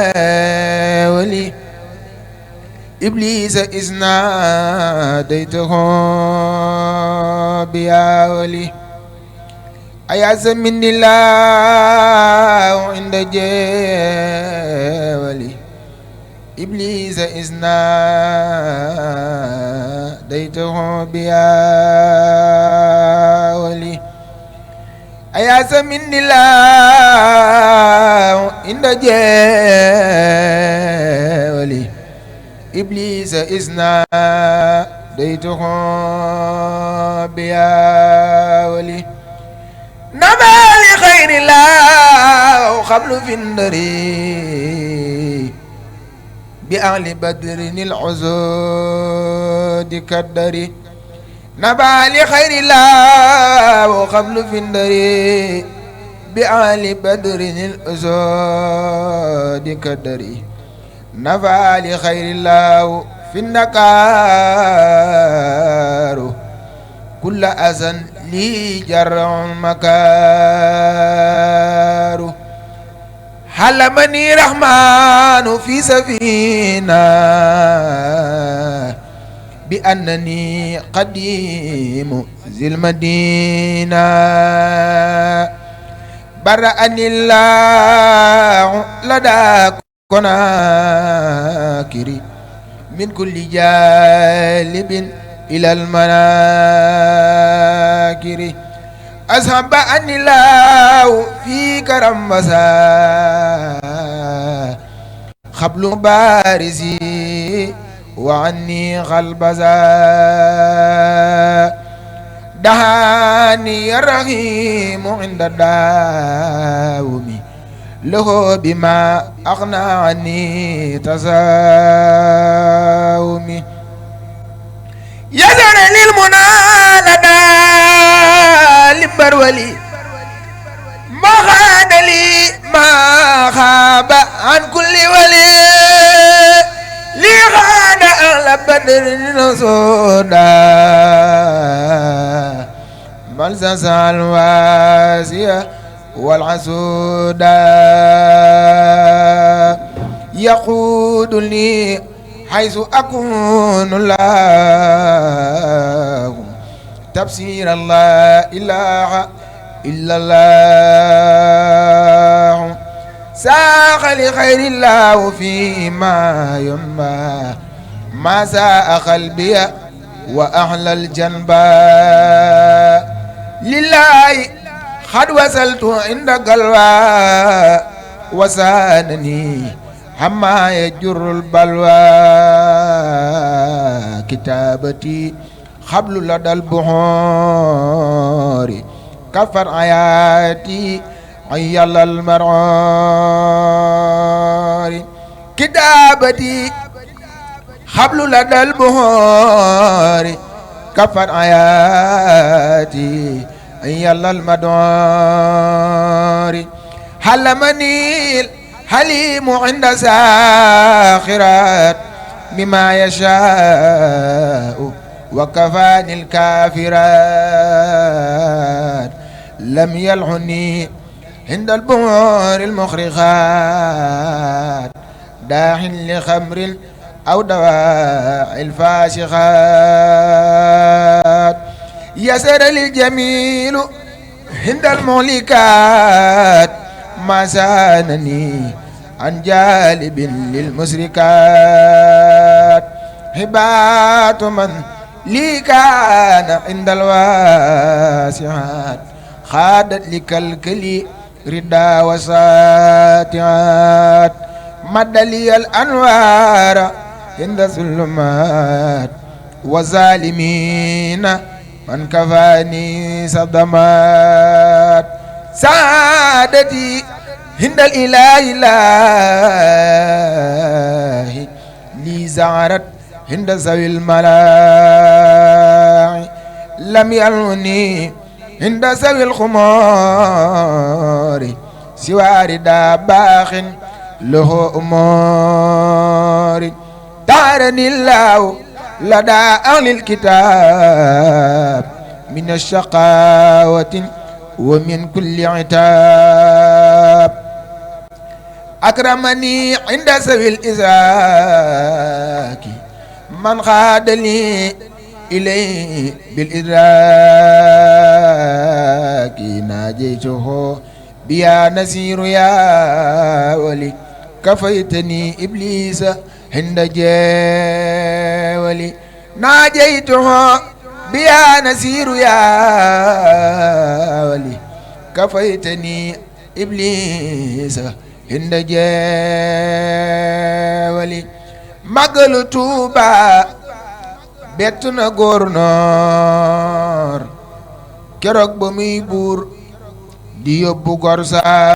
جاولي إبليس إذ ناديته بيا ولي أياس من الله عند جاولي إبليس إذ ناديته بيا ولي أياس من الله عند جاولي إبليس إذ ناديته بيا ولي نبى لخير الله قبل في النري بأهل بدر العزود كالدري نبى لخير الله قبل في النري بأهل بدر العزود كالدري نفع لخير الله في النكار كل أذى لي جرع مكار حلمني رحمن في سفينة بأنني قديم ذي المدينة برأني الله لدى كناكري من كل جالب إلى المناكر أصحب أن الله في كرم مسا خبل بارزي وعني غلبزا دهاني الرحيم عند الداوم له بما أغنى عني تساومي يزر للمنى لدى لبرولي ما خان لي ما خاب عن كل ولي لي خان أهل بدر نصودا ملسس الواسية والعسودا يقود لي حيث أكون الله تفسير الله إله إلا الله ساق لخير الله فيما ينبى ما ساء قلبي وأهل الجنبى لله قد وصلت عند قلبى وسانني حما يجر البلوى كتابتي حبل لدى البحور كفر آياتي عيال المرار كتابتي حبل لدى البحور كفر آياتي عيال المدار حلمني حليم عند ساخرات بما يشاء وكفاني الكافرات لم يلعني عند البحور المخرخات داح لخمر أو دواء الفاسخات يسر للجميل عند المهلكات ما سانني عن جالب للمشركات هبات من لي كان عند الواسعات خادت لكالكلي ردا وساتعات مد لي الأنوار عند الظلمات وظالمين من كفاني صدمات سعادتي عند الإله إله لي زعرت عند ذوي الملاعي لم يلوني عند ذوي الخمار سوى ردا باخ له أمور دارني الله لدى أهل الكتاب من الشقاوة ومن كل عتاب أكرمني عند سوي الإزاك من خاد لي إليه بالإدراك ناجيته بيا نسير يا ولي كفيتني إبليس عند جاولي ناجيته بيا نسير يا ولي كفيتني إبليس عند جاولي مغل توبا بيتنا غورنور كروك بمي بور di yóbbu gor saaw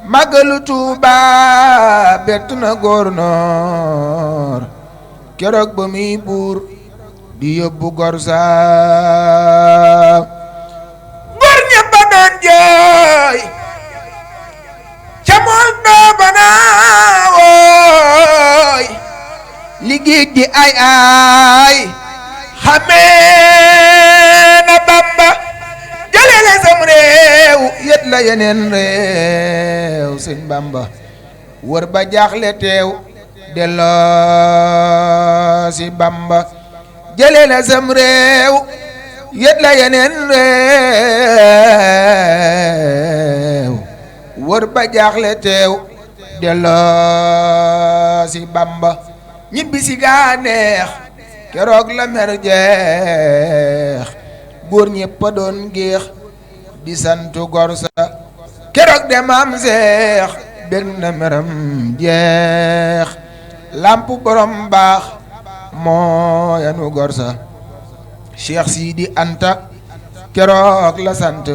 màggalu Tuuba bett na góornoor keroog ba muy buur di yóbbu gor saaw góor ñëpp a doon jooy ca mool doo ba naa wooy liggéey di ay xamee na Bamba jëlele sam réew yët la yeneen réew sëñ Bamba wër ba jaaxle teew delloo si Bamba jëlele sam réew yët la yeneen réew wër ba jaaxle teew delloo si Bamba ñibbi si gaa neex keroog la mer jeex góor ñépp a doon géex di santu gor sa keroog de maam seex bég na meram jeex lamp borom baax moo yanu gor sa Cheikh Sidi Anta keroog la sant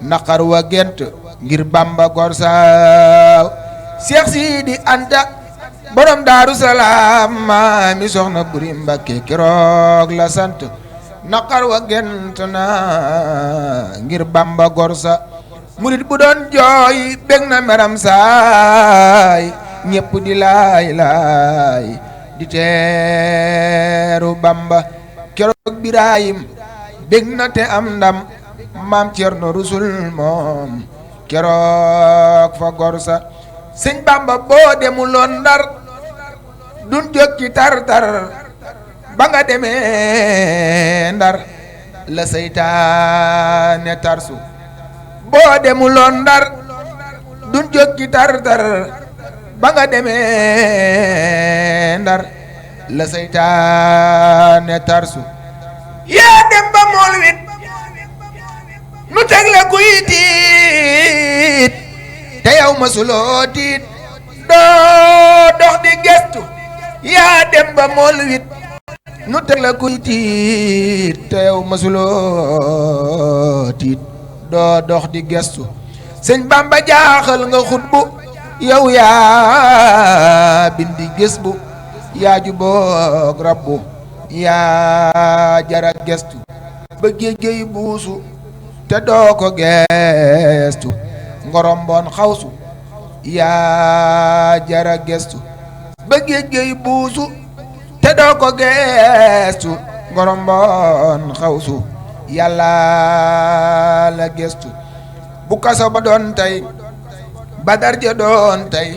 naqar wa gent ngir Bamba gor sa Cheikh Sidi Anta borom Daaru Salaam maami soxna Buri Mbakke keroog la sant naqar wa gent na ngir Bamba gor sa murit bu doon jooy bég na meram saay ñépp di laay laay di teeru Bamba keroog Birahim bég na te am ndam maam Cerno Rusul moom keroog fa gor sa sëñ Bamba boo demuloon Ndar dun jóg ci tar-tar ba nga demee Ndar la seytaane tarsu boo demuloon Ndar dun jóg ci tar-tar ba nga demee Ndar la seytaane tarsu yaa dem ba mool wit nu teg la kuy tiit te yow masuloo tiit doo dox di gestu yaa dem ba mool wit nu teg la kuy tiit te yow masuloo tiit doo dox di gestu sëñ Bamba jaaxal nga xutbu yow yaa bindi gës bu yaa juboog rabbu yaa jara gestu ba géej géej buusu te doo ko gestu ngoromboon xawsu yaa jara gestu ba géej géej buusu te doo ko gestu ngoromboon xawsu yàlla la gestu bu kaso ba doon tey Badar ja doon tey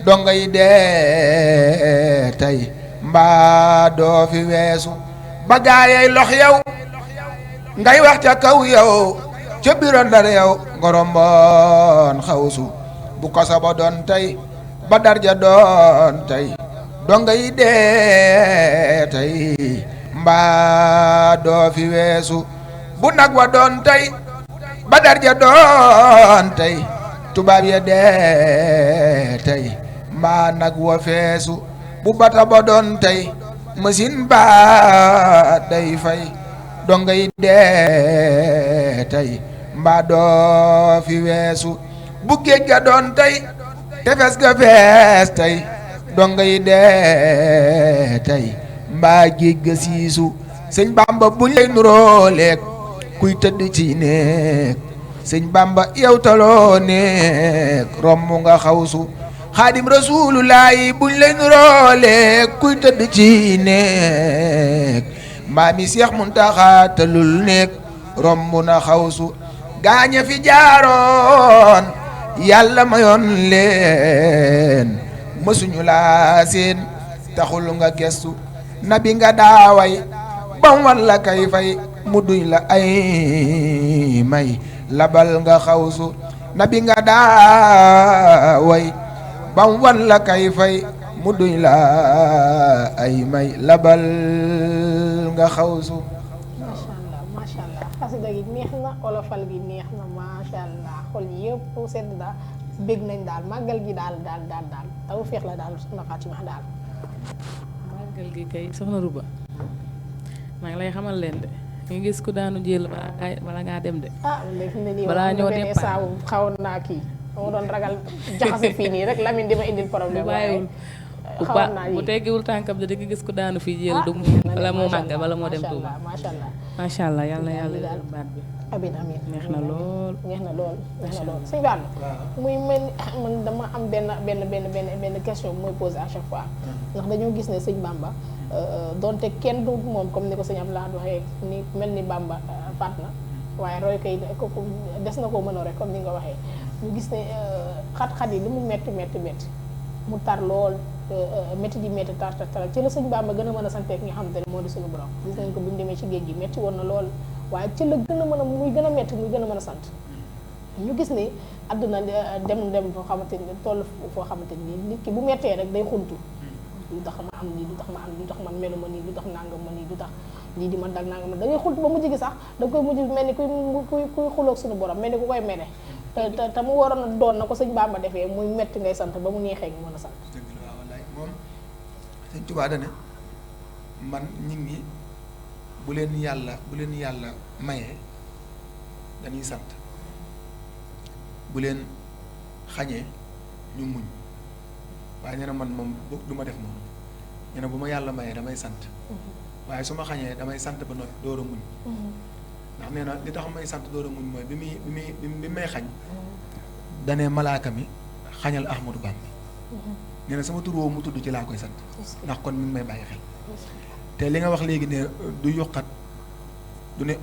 donga yi dee tey mbaa doo fi weesu ba gaayey lox yow ngay wax ca kaw yow ca biro Ndar yow ngoromboon xawsu bu kaso ba doon tey Badar ja doon tey donga yi dee tey mbaa doo fi weesu bu nag wa doon tey Badar ja doon tey tubaab ya dee tey mbaa nag wa feesu bu bata ba doon tey machine ba day fay donga yi dee tey mbaa doo fi weesu bu géej ga doon tey tefes ga fees tey donga yi dee tey mbaa géej ga siisu sëñ Bamba buñ lay nuroo leeg kuy tëdd ci néeg sëñ Bamba yow taloo nekk romb nga xawsu xaadim rasulullahi buñ leen roole kuy tëdd ci nekk maami Seex Muntaxa talul nekk romb na xawsu gaaña fi jaaroon yàlla mayoon leen mësuñu laa seen taxul nga gestu nabi nga daaway bam wan la kay fay mu duy la ay may labal nga xawsu nabi nga daaway bam wan la kay fay mu duy la ay may labal nga xawsu. macha allah xasida gi neex na olofal gi neex na macha allah xol yëpp sedd daal bég nañ daal màggal gi daal taw féex la daal soxna Fatima daal. màggal gi kay soxna Ruba maa ngi lay xamal leen de nga gis ku daanu jël bala ngaa dem de. léegi fi mu ne nii balaa ñoo départ saabu xawoon naa kii dama doon ragal jaxase fii nii rek Lamine di ma indil problème. waaye xawoon naa bu teggiwul tànkam de di nga gis ku daanu fii jël du bala moo màggal bala moo dem Tuuba. macha allah yàlla yàlla baat bi. amiin neex na lool. neex na lool sëñ Ba muy mel man dama am benn question bu mooy posé à chaque fois ndax dañoo gis ne sëñ Bamba donte kenn du moom comme ni ko sëñ Abdoulaye waxee ni mel ni Bamba faat na waaye roy koy kooku des na koo mën a rek comme ni nga waxee ñu gis ne xat-xat yi li mu metti mu tar lool métti di métti tar ci la sëñ Bamba gën a mën a sante ki nga xamante ne moo di suñu borom gis nañ ko bu ñu demee ci géej gi métti woon na lool waaye ci la gën a mën a muy gën a métti muy gën a mën a sant ñu gis ni àdduna dem foo xamante ni toll foo xamante ni nit ki bu méttee rek day xuntu lu tax ma am lii lu tax ma am lii lu tax man melu ma nii lu tax nangam ma nii lu tax lii di man dal nangam da ngay xuntu ba mujj gi sax da koy mujj mel ni kuy xuloog suñu borom mel ni ku koy mere te mu waroon a doon na ko sëñ Bamba defee muy métti ngay sant ba mu neexee nga mën a sant. dëgg la waaw wallaay moom sëñ Tuubaa dane man nit ñi bu leen yàlla mayee dañuy sant bu leen xañee ñu muñ waaye nee na man moom du ma def noonu nee na bu ma yàlla mayee damay sant waaye su ma xañee damay sant ba noppi door a muñ ndax nee na li tax may sant door a muñ mooy bi may xañ danee malaaka mi xañal Ahmadou Bamba nee na sama tur woowu mu tudd ci laa koy sant ndax kon mi ngi may bàyyi xel te li nga wax léegi ne du yokkat du ne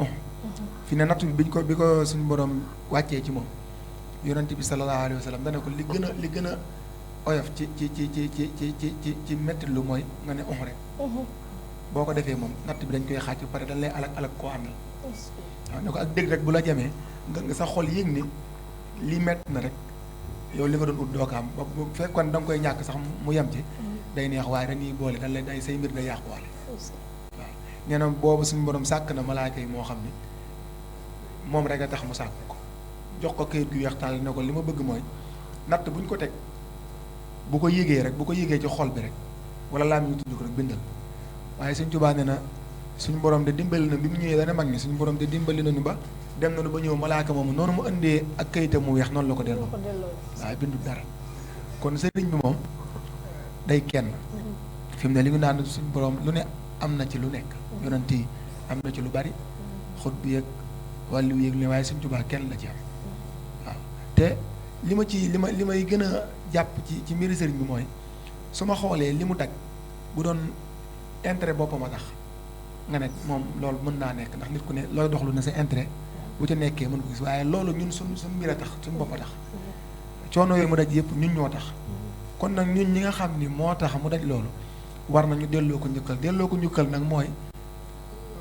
fi ne nattu bi bi ko suñu borom wàccee ci moom yonent bi sallallahu alayhi wa sallam dana ko li gën a oyof ci metti lu mooy nga ne rek boo ko defee moom natt bi dañ koy xaaj ba pare dañ lay alak koo àndal waaw ne ko ak dégg rek bu la jamee nga sa xol yëg ni lii metti na rek yow li nga doon ut doo ko am ba bu fekkoon da nga koy ñàkk sax mu yem ci day neex waaye dañuy boole dañ lay day say mbir day yàquwaale waaw nee na boobu suñu borom sàkk na malaaka yi moo xam ni moom rek a tax mu sàkk ko jox ko këyit gu weex taal ne ko li ma bëgg mooy natt buñ ko teg bu ko yëgee ci xol bi rek wala laa ñu tudd ko rek bindal waaye suñ Tuubaa nee na suñu borom de dimbali na bi mu ñëwee dana mag ni suñu borom de dimbali nañu ba dem nañu ba ñëw malaaka moomu noonu mu indee ak këyitam mu weex noonu la ko delloo waaye bindu dara kon sëriñ bi moom day kenn fi mu ne li ñu naan suñu borom lu ne am na ci lu nekk yonent yi am na ci lu bari xut bi yëg wàllu yëg li waaye suñ Tuubaa kenn la ci am waaw te li may gën a jàpp ci mbiri sëriñ bi mooy su ma xoolee li mu daj bu doon intérêt boppam a tax nga ne moom loolu mën naa nekk ndax nit ku ne looy dox lu ne sa intérêt bu ca nekkee mën ko gis waaye loolu ñun suñ mbir a tax suñ bopp a tax coono yooyu mu daj yëpp ñun ñoo tax kon nag ñun ñi nga xam ni moo tax mu daj loolu war nañu delloo ko njukkal nag mooy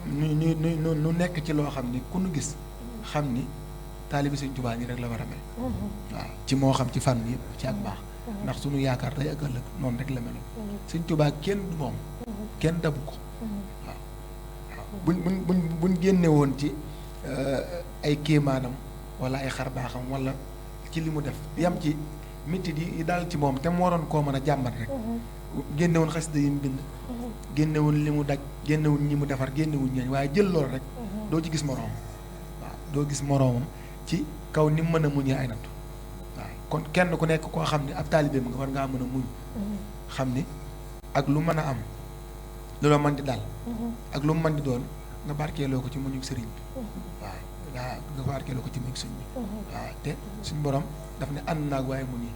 ñu nekk ci loo xam ni ku nu gis xam ni taalibi Sëñ Tuubaa nii rek la war a mel waaw ci moo xam ci fànn yëpp ci ak baax ndax suñu yaakaar tey ak ëllëg noonu rek la meloon Sëñ Tuubaa kenn du moom kenn dabu ko waaw buñ génne woon ci ay kéemaanam wala ay xar baaxam wala ci li mu def yam ci métti yi daal ci moom te mu waroon koo mën a jàmbat rek génnewuñ xasida yi mu bind génnewuñ li mu daj génnewuñ ñi mu defar génnewuñ ñeeñ waaye jël loolu rek doo ci gis moroomam waaw doo gis moroomam ci kaw ni mu mën a muñee ay nattu waaw kon kenn ku nekk koo xam ne ab taalibeem nga war ngaa mën a muñ xam ni ak lu mën a am lu la mën di dal ak lu mu mën di doon nga barkeeloo ko ci muñu sëriñ bi waaw nga barkeeloo ko ci muñu sëriñ bi waaw te suñu borom daf ne ànd naag waaye muñ yi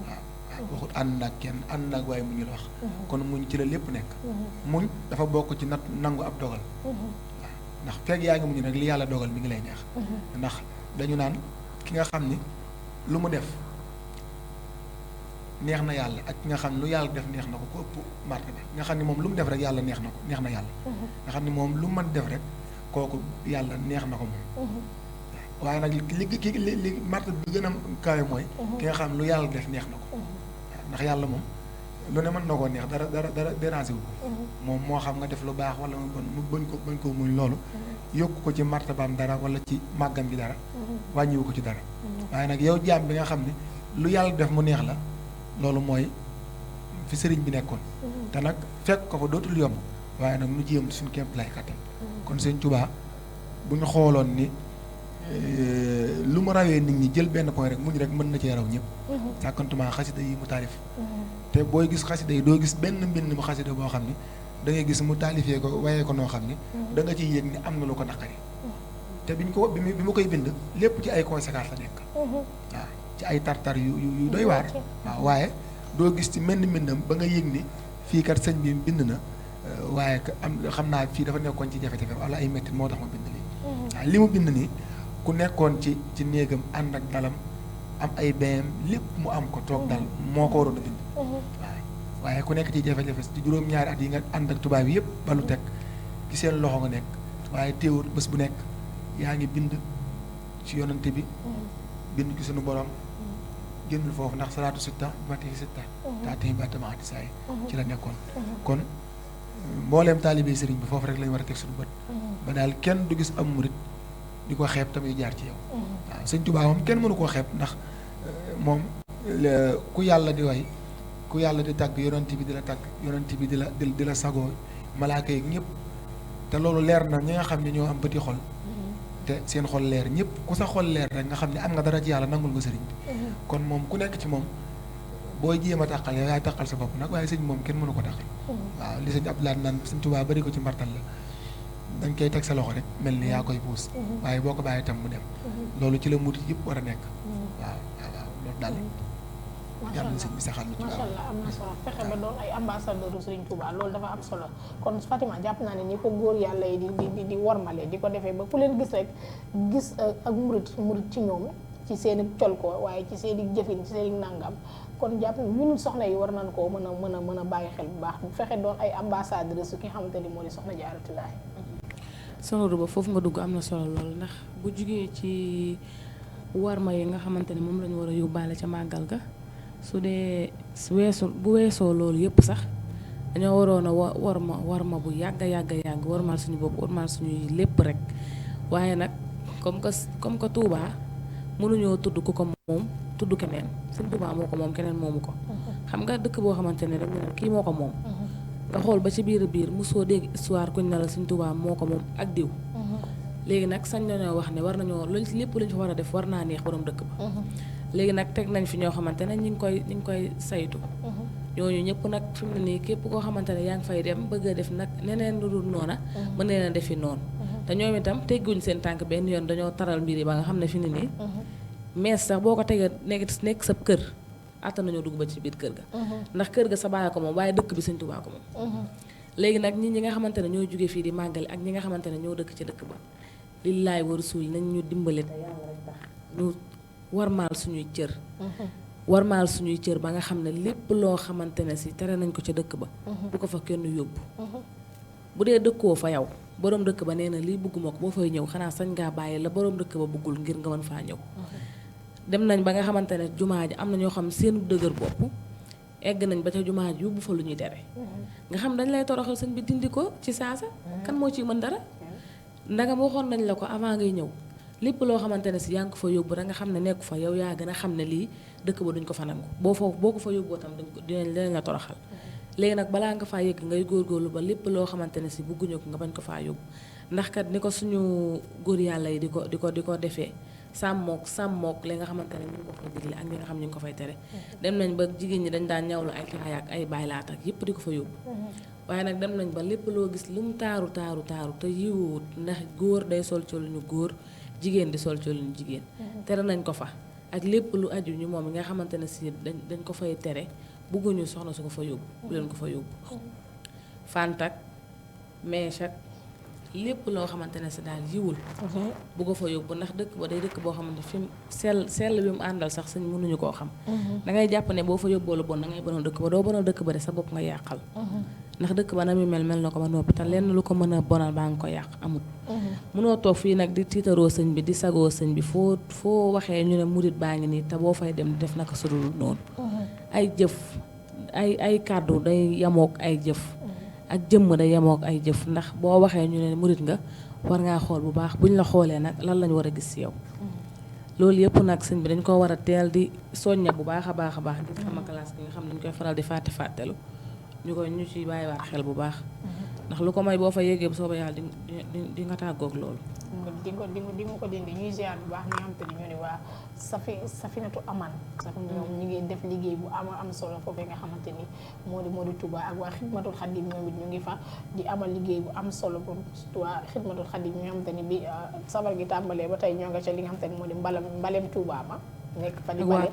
waaw waxut ànd naag kenn ànd naag waaye muñ la wax kon muñ ci la lépp nekk muñ dafa bokk ci nat nangu ab dogal waaw ndax fekk yaa ngi muñ rek li yàlla dogal mi ngi lay neex ndax dañu naan ki nga xam ni lu mu def neex na yàlla ak ki nga xam ne lu yàlla def neex na ko ëpp martaba nga xam ne moom lu mu def rek yàlla neex na ko neex na yàlla nga xam ne moom lu mu mën def rek kooku yàlla neex na ko moom waaye nag li martaba bi gën a kawe mooy ki nga xam ne lu yàlla def neex na ko ndax yàlla moom lu ne mën na koo neex dara dérangé wu ko moom moo xam nga def lu baax wala mu bañ ko muñ loolu yokku ko ci martabaam dara wala ci màggam bi dara wàññiwu ko ci dara waaye nag yow jaam bi nga xam ne lu yàlla def mu neex la loolu mooy fi sëriñ bi nekkoon te nag fekk ko fa dootul yomb waaye nag nu jéem suñu kéem lay kattan kon Sëñ Tuubaa bu ñu xooloon ni lu mu rawee nit ñi jël benn point rek muñ rek mën na cee raw ñëpp sàkkantumaa xasida yi mu taalif te booy gis xasida yi doo gis benn mbind mu xasida boo xam ni da ngay gis mu taalifee ko wayee ko noo xam ni da nga ciy yëg ni am na lu ko naqari te bi mu koy bind lépp ci ay conséquences la nekk waaw ci ay tartar yu doy waar waaw waaye doo gis ci menn mbindam ba nga yëg ni fii kat sëñ bi bind na waaye xam naa fii dafa nekkoon ci jafe-jafe wala ay métti moo tax ma bind lii waaw li mu bind nii ku nekkoon ci néegam ànd ak dalam am ay BM lépp mu am ko toog dal moo ko waroon a bind waaw waaye ku nekk ci jafe-jafe ci juróom-ñaari at yi nga ànd ak tubaab yi yëpp balu teg ci seen loxo nga nekk waaye teewul bés bu nekk yaa ngi bind ci yonante bi bind ci sunu borom génnul foofu ndax salaatu sitta matihi sitta taatihi batamaati saa yi ci la nekkoon kon mbooleem taalibe sëriñ bi foofu rek lañ war a teg suñu bët ba daal kenn du gis am murit di ko xeeb tamit jaar ci yow waaw Sëñ Tuubaa moom kenn mënu koo xeeb ndax moom ku yàlla di way ku yàlla di tàgg yonent bi di la tàgg yonent bi di la sagoo malaaka yi ñëpp te loolu leer na ñi nga xam ne ñoo am bëti xol te seen xol leer ñëpp ku sa xol leer rek nga xam ne am nga dara ci yàlla nangul nga sëriñ bi kon moom ku nekk ci moom booy jéem a tàqal yow yaay tàqal sa bopp nag waaye sëñ moom kenn mënu ko tàqal waaw li sëñ Abdoulaye naan Sëñ Tuubaa bari ko ci mbartal la dañ koy teg sa loxo rek mel ni yaa koy puus waaye boo ko bàyyi tam mu dem loolu ci la murit yëpp war a nekk waaw loolu daal yàlla na sëñ bi saxal ci macha allah am na solo fexe ba doon ay ambassadeur u Sëriñ Tuubaa loolu dafa am solo kon Fatima jàpp naa ne ni ko góor yàlla yi di wormale di ko defee ba ku leen gis rek gis ak murit ci ñoom ci seen i col ko waaye ci seen i jëfin ci seen i nàngam kon jàpp na ñun soxna yi war nañ koo mën a bàyyi xel bu baax bu fexe doon ay ambassadeur su ki xamante ni moo di soxna Jaaratulaahi. soxna Ruba foofu nga dugg am na solo loolu ndax bu jugee ci warma yi nga xamante ne moom lañu war a yóbbaale ca màggal ga su dee bu weesoo loolu yëpp sax dañoo waroon a warma bu yàgg warmaal suñu bopp warmaal suñuy lépp rek waaye nag comme que Touba mënuñoo tudd ku ko moom tudd keneen Sëñ Touba moo ko moom keneen moomu ko xam nga dëkk boo xamante ne rek ne kii moo ko moom nga xool ba ci biir mosoo dégg histoire kuñ ne la Sëñ Touba moo ko moom ak diw léegi nag sañ nañoo wax ne war nañoo lépp luñ fa war a def war naa neex borom dëkk ba léegi nag teg nañ fi ñoo xamante ne ñi ngi koy saytu ñooñu ñëpp nag fi mu ne nii képp koo xamante ne yaa ngi fay dem bëgg a def nag neneen lu dul noona mën nee na defi noonu te ñoom itam tegguñ seen tànk benn yoon dañoo taral mbir yi ba nga xam ne fi ne nii mees sax boo ko tegee nekk sa kër àtta nañoo dugg ba ci biir kër ga ndax kër ga sa baay ko moom waaye dëkk bi Sëñ Tuubaa ko moom léegi nag ñi nga xamante ne ñoo jóge fii di màggali ak ñi nga xamante ne ñoo dëkk ci dëkk ba lillaay wa rasuul nañ ñu dimbale te yàlla rek tax ñu warmaal suñuy cër ba nga xam ne lépp loo xamante ne si tere nañ ko ca dëkk ba bu ko fa kenn yóbbu bu dee dëkkoo fa yow boroom dëkk ba nee na lii bëgguma ko boo fay ñëw xanaa sañ ngaa bàyyi la boroom dëkk ba bëggul ngir nga mën faa ñëw dem nañ ba nga xamante ne jumaa ji am na ñoo xam seenu dëgër bopp egg nañ ba ca jumaa ji yóbbu fa lu ñuy tere nga xam dañ lay toroxal sëñ bi dindi ko ci saasa kan moo ciy mën dara ndagam waxoon nañ la ko avant ngay ñëw lépp loo xamante ne si yaa ngi ko fa yóbbu da nga xam ne nekku fa yow yaa gën a xam ne lii dëkk ba duñ ko fa nangu boo ko fa yóbboo tam dinañ la toroxal léegi nag balaa nga faa yëgg ngay góorgóorlu ba lépp loo xamante ne si bëgguñu ko nga bañ ko faa yóbbu ndax kat ni ko suñu góor yàlla yi di ko defee sàmmook li nga xamante ne ñu ngi ko fa digle ak li nga xam ñu ngi ko fay tere. dem nañ ba jigéen ñi dañ daan ñawlu ay caaya ak ay baylaat ak yëpp di ko fa yóbbu. waaye nag dem nañ ba lépp loo gis lu mu taaru te yiwuwut ndax góor day sol coluñu góor jigéen di sol coluñu jigéen. tere nañ ko fa ak lépp lu aju ñu moom yi nga xamante ne si dañ ko fay tere bëgguñu soxna su ko fa yóbbu bu leen ko fa yóbbu. fantak mèche ak lépp loo xamante ne si daal yiwul bu ko fa yóbbu ndax dëkk ba day dëkk boo xamante fi mu sell bi mu àndal sax sëñ mënuñu koo xam. da ngay jàpp ne boo fa yóbboo lu bon da ngay bonal dëkk ba doo bonal dëkk ba de sa bopp nga yàqal. ndax dëkk ba na muy mel na ko ba noppi te lenn lu ko mën a bonal baa nga ko yàq amut. mënoo toog fii nag di tiitaroo sëñ bi di sagoo sëñ bi foo waxee ñu ne murit baa ngi nii te boo fay dem def naka sudul noonu. ay jëf ay kàddu day yamook ay jëf. ak jëmm day yemook ay jëf ndax boo waxee ñu ne murit nga war ngaa xool bu baax buñ la xoolee nag lan lañ war a gis ci yow. loolu yëpp nag sëñ bi dañ ko war a teel di soñña bu baax a baax di sama classe bi nga xam ne dañ koy faral di fàttelu ñu ci bàyyiwaat xel bu baax. ndax lu ko may boo fa yéegee bu soobee yàlla di nga tàggoog loolu. di nga ko dindi ñuy ziar bu baax ñi nga xam te ne ñoo ne waa Safinatu Aman sax ñoom ñu ngi def liggéey bu am solo foofee nga xamante ni moo di Touba ak waa Xidmatul Xadim ñoom it ñu ngi fa di amal liggéey bu am solo pour surtout waa Xidmatul Xadim ñi nga xamante ni bi sabar gi tàmbalee ba tey ñoo nga ca li nga xamante ni moo di mbalem Touba ma nekk fa di bale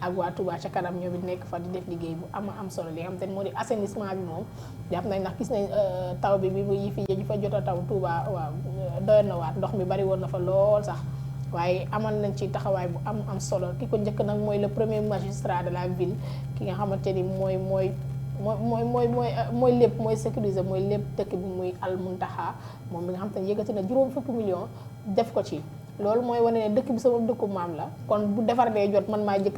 ak waa Touba ca kanam ñoom it nekk fa di def liggéey bu am solo li nga xamante ni moo di assainissement bi moom jàpp nañ ndax gis nañ taw bi yi fi ñu fa jot a taw Touba waaw doyoon na waat ndox mi bari woon na fa lool sax waaye amal nañ ci taxawaay bu am solo ki ko njëkk nag mooy le premier magistrat de la ville ki nga xamante ni mooy lépp mooy sécuriser mooy lépp dëkk bi muy Al Muntaha moom mi nga xamante ni yëkkati na juróom fukki million def ko ci loolu mooy wane ne dëkk bi sama dëkku maam la kon bu defar dee jot man maa njëkk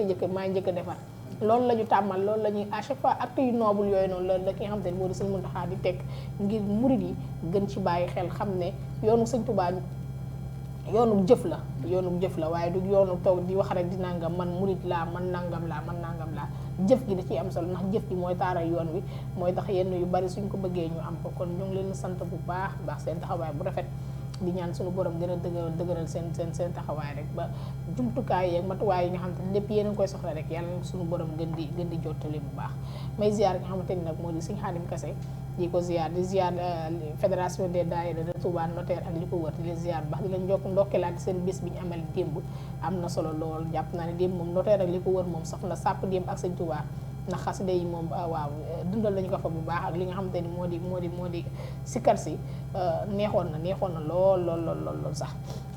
a defar loolu la ñu tàmmal loolu la ñuy à chaque fois acte yu noble yooyu noonu la ki nga xamante ni moo di Sëñ Muntaxa di teg ngir murid yi gën ci bàyyi xel xam ne yoonu Sëñ Tuubaa yoonu jëf la waaye du yoonu toog di wax rek di nangam man murid laa man nangam laa jëf gi da ciy am solo ndax jëf gi mooy taaral yoon wi mooy tax yenn yu bari suñ ko bëggee ñu am ko kon ñu ngi leen sant bu baax seen taxawaay bu rafet di ñaan suñu borom gën a dëgëral seen taxawaay rek ba jumtukaay yeeg matuwaay yi nga xamante ni lépp yéen a koy soxla rek yàlla suñu borom gën di jottali bu baax may ziar nga xamante ni nag moo di Sëñ Xaadim Kase di ko ziar di ziar fédération des daayira de Touba Notaire ak li ko wër di leen ziar bu baax di leen ndokkeelaat seen bés bi ñu amal démb am na solo lool jàpp naa ne démb moom Notaire ak li ko wër moom sax na sàpp démb ak Sëñ Touba ndax xasida yi moom waaw dundal nañu ko fa bu baax ak li nga xamante ni moo di sikkar si neexoon na lool sax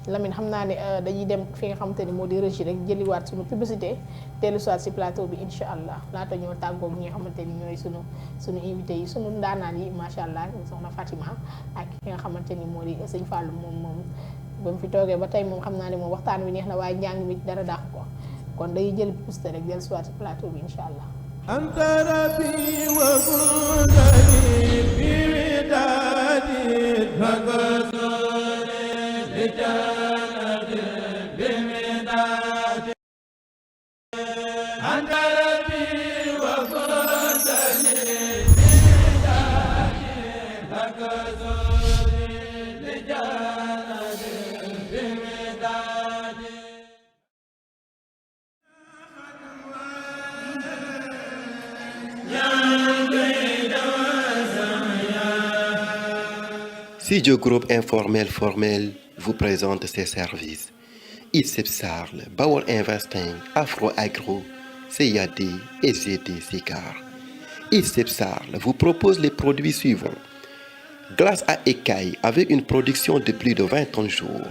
Lamine xam naa ne dañuy dem fi nga xamante ni moo di régie rek jëliwaat suñu publicité teelu soit si plateau bi incha allah laata ñoo tàggoog ñi nga xamante ni ñooy suñu invité yi suñu ndaanaan yi macha allah soxna Fatima ak ki nga xamante ni moo di sëñ Fallou moom ba mu fi toogee ba tey moom xam naa ne moom waxtaan wi neex na waaye njàng mi dara dàq ko kon dañuy jël publicité rek dellu soit si plateau bi incha allah. أنت ربي وكنتني بودادي فقصوني لجنة بمدادي أنت ربي وكنتني بودادي فقصوني لجنة بمدادي Studio Groupe Informel Formel vous présente ses services. ISEP Sarl, Bawol Investing, Afro Agro, CAD et GD Sicar. ISEP Sarl vous propose les produits suivants. Glace à écailles avec une production de plus de 20 tonnes jour.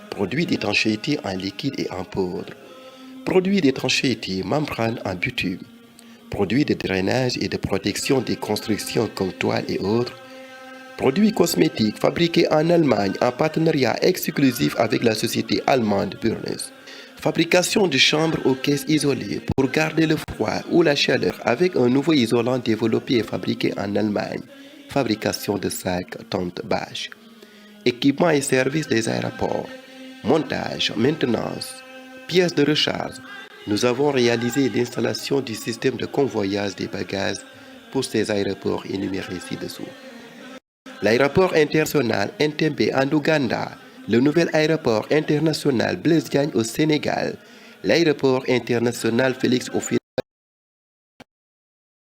Produits d'étanchéité en liquide et en poudre. Produits d'étanchéité membrane en bitume. Produits de drainage et de protection des constructions comme toiles et autres. Produits cosmétiques fabriqués en Allemagne en partenariat exclusif avec la société allemande Burnes. Fabrication de chambres aux caisses isolées pour garder le froid ou la chaleur avec un nouveau isolant développé et fabriqué en Allemagne. Fabrication de sacs, tentes, bâches. Équipements et services des aéroports. Montage, maintenance, pièces de recharge. Nous avons réalisé l'installation du système de convoyage des bagages pour ces aéroports énumérés ci-dessous. L'aéroport international Entebbe en Ouganda, le nouvel aéroport international Blaise Diagne au Sénégal, l'aéroport international Félix Houphouët.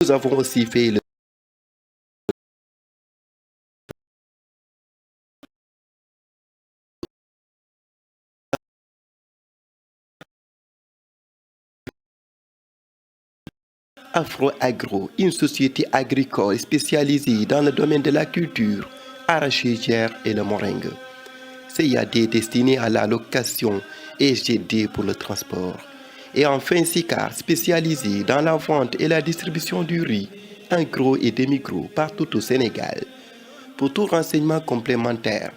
Nous avons aussi fait le Afro-Agro, une société agricole spécialisée dans le domaine de la culture arachidière et le meringue. CIAD destiné à la location et GD pour le transport. Et enfin SICAR spécialisé dans la vente et la distribution du riz, en gros et demi-gros partout au Sénégal. Pour tout renseignement complémentaire,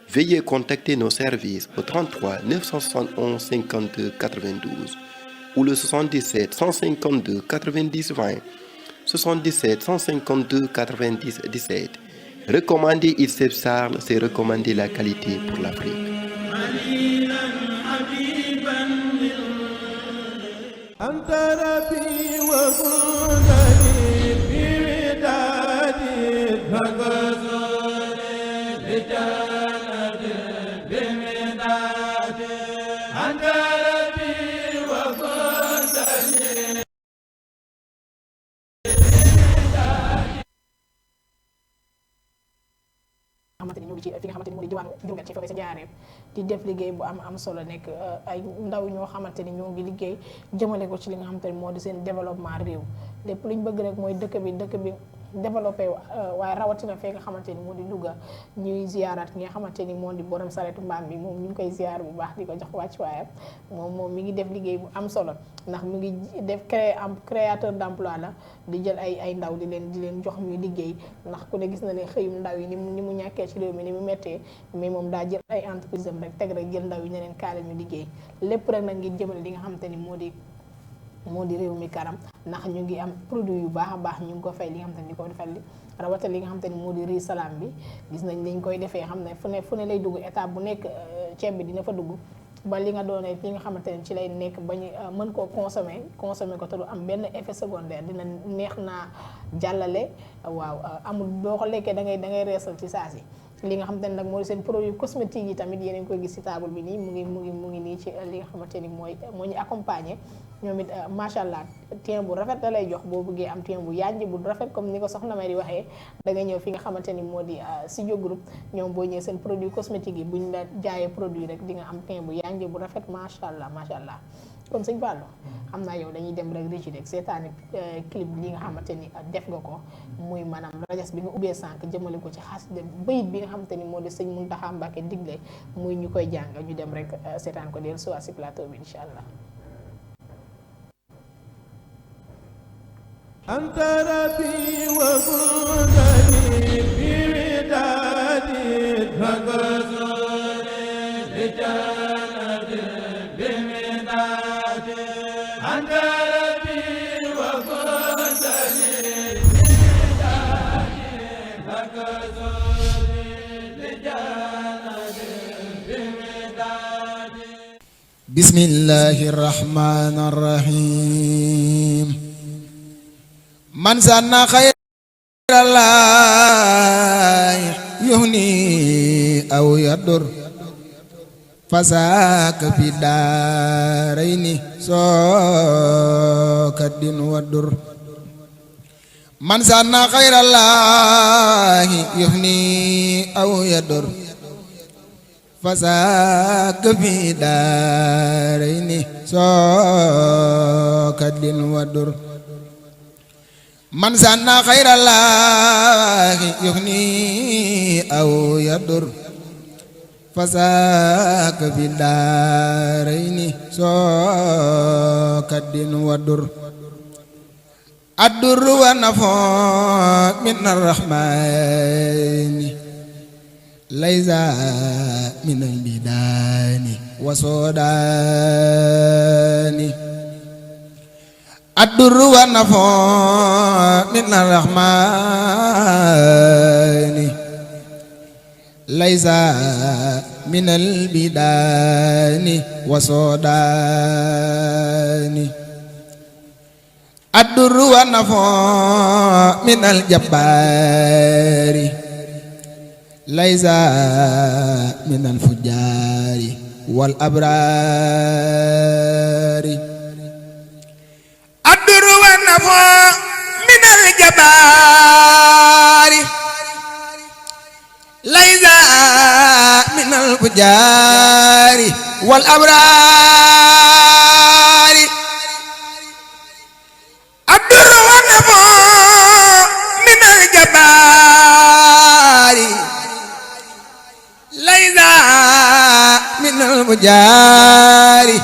veuillez contacter nos services au 33 971 52 92 ou le 77 152 90 20, 77 152 90 17. Recommander ISEP Sarl, c'est recommander la qualité pour l'Afrique. xamante ni ñu ngi ci fi nga xamante ni moo di diwaanu Diourbel ci foofee sa Njaaréem di def liggéey bu am solo nekk ay ndaw ñoo xamante ni ñoo ngi liggéey jëmale ko ci li nga xamante ni moo di seen développement réew lépp lu ñu bëgg rek mooy dëkk bi développé waaye rawatina fee nga xamante ni moo di Louga ñuy ziyaaraat ki nga xamante ni moo di borom saretu mbaam bi moom ñu ngi koy ziyaar bu baax di ko jox wàcc waayam moom mi ngi def liggéey bu am solo ndax mi ngi def créateur d'emploi la di jël ay ndaw di leen jox ñuy liggéey ndax ku ne gis na ne xëyum ndaw yi ni mu ñàkkee ci réew mi ni mu méttee mais moom daa jël ay entreprise am rek teg rek jël ndaw yi ne leen kaale ñu liggéey lépp rek nag ngir jëmale li nga xamante ni moo di réew mi kanam ndax ñu ngi am produit yu baax a baax ñu ngi ko fay li nga xamante ni di ko defal li rawatina li nga xamante ni moo di riz salam bi gis nañ dañ koy defee xam ne fu ne lay dugg étape bu nekk ceeb bi dina fa dugg ba li nga doonee li nga xamante ne ci lay nekk ba ñu mën koo consommer ko te du am benn effet secondaire dina neex naa jàllale waaw amul boo ko lekkee da ngay reesal ci saa si li nga xamante ne nag moo di seen produit cosmétique yi tamit yéen a ngi koy gis ci table bi nii mu ngi nii ci li nga xamante ni moo ñu accompagner ñoom it macha allah teint bu rafet la lay jox boo bëggee am teint bu yànj bu rafet comme ni ko soxna May di waxee da nga ñëw fi nga xamante ni moo di Studio Group ñoom boo ñëwee seen produit cosmétique yi bu ñu la jaayee produit rek di nga am teint bu yànj bu rafet macha allah kon sëñ Fallou xam naa yow dañuy dem rek rëcc rek seetaani clip li nga xamante ni def nga ko muy maanaam rajas bi nga ubbee sànq jëmale ko ci xas de bayit bi nga xamante ni moo di sëñ Mountakha Mbacké digle muy ñu koy jàng ñu dem rek seetaan ko del suwa si plateau bi incha allah. أنت ربي وكنتني بودادي فكسوني بجنة بمداد أنت ربي وكنتني بودادي فكسوني بجنة بمداد بسم الله الرحمن الرحيم من سن خير الله يهني أو يضر فساك في الدارين سوكد والدر من سن خير الله يهني أو يضر فساك في الدارين سوكد والدر من سن خير الله يغني أو يضر فساك في الدارين سوكد والدر الدر والنفع من الرحمن ليس من البدان وسودان الدر والنفع من الرحمن ليس من البدان وسودان الدر والنفع من الجبار laysa min alfujjaari wal abraari adduru wa nafa min aljabaari laysa min alfujjaari wal abraari adduru wa nafa min aljabaari laysa min alfujjaari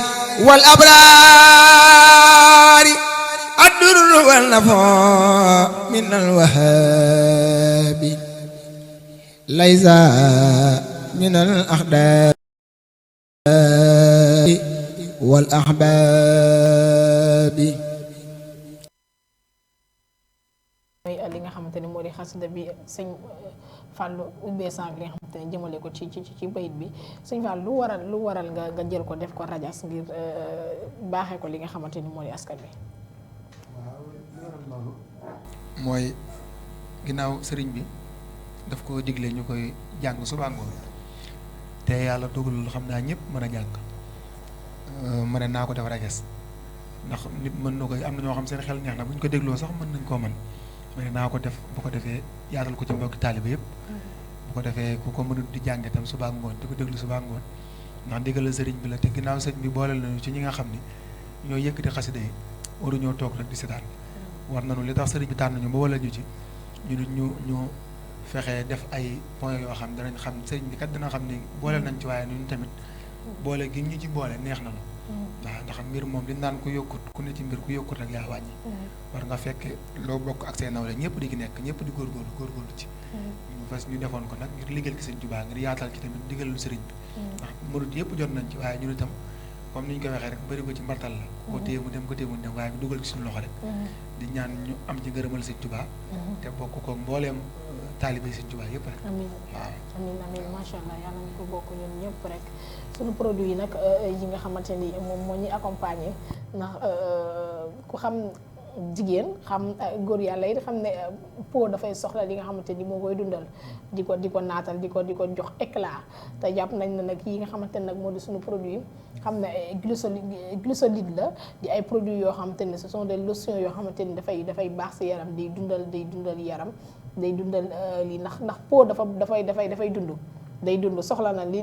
wal abraari adduru wa nafa min alwahaabi laysa min al-axdaari wal ahbaabi. mooy li nga xamante ne moo di xasida bi sëñ Fallou ubbee sànq li nga xamante ne jëmale ko ci bayit bi sëñ Fallou lu waral nga jël ko def ko rajas ngir baaxee ko li nga xamante ni moo di askan bi. waaw li waral loolu mooy ginnaaw sëriñ bi daf ko digle ñu koy jàng suba ngoon te yàlla dogalul xam naa ñëpp mën a jàng ma ne naa ko def rajas ndax nit mën na ko am na ñoo xam seen xel neex na bu ñu ko dégloo sax mën nañ koo mën ma ne naa ko def bu ko defee yaatal ko ci mbokki taaliba yëpp bu ko defee ku ko mënut di jàng itam suba ngoon di ko déglu suba ngoon ndax ndigal la sëriñ bi la te ginnaaw sëriñ bi booleel nañu ci ñi nga xam ni ñoo yëkkati xasida yi waruñoo toog rek di seetaan war nañu li tax sëriñ bi tànn ñu ba wala ñu ci ñu fexe def ay points yoo xam danañ xam sëriñ bi kat dina xam ni boole nañ ci waaye ñun tamit boole gi ñu ci boole neex na waaw ndax mbir moom li naan ku yokkut ku ne ci mbir ku yokkut rek yaa wàññi war nga fekk loo bokk ak seen nawle ñëpp di ki nekk ñëpp di góorgóorlu ci ñu fas ñu defoon ko nag ngir liggéeyal ki sëriñ Tuubaa ngir yaatal ci tamit digalul sëriñ bi ndax murid yëpp jot nañ ci waaye ñun itam comme ni ñu koy waxee rek bëri ko ci mbartal la ko téye mu dem ko téye mu dem waaye ñu dugal ci suñu loxo rek di ñaan ñu am ci ngërëmal sëriñ Tuubaa te bokk ko mbooleem taalibe sëriñ Tuubaa yëpp rek amiin waaw amiin macha allah yàlla nañu ko bokk ñun ñëpp rek suñu produit yi nag yi nga xamante ni moom moo ñuy accompagner ndax ku xam jigéen xam góor yàlla yi xam ne peau dafay soxla li nga xamante ni moo koy dundal di ko naatal di ko jox éclat te jàpp nañ ne nag yi nga xamante ne nag moo di suñu produit xam ne glycoside la di ay produits yoo xamante ni ce sont des lotions yoo xamante ni dafay baax si yaram day dundal yaram day dundal lii ndax peau dafay dund day dund soxla na li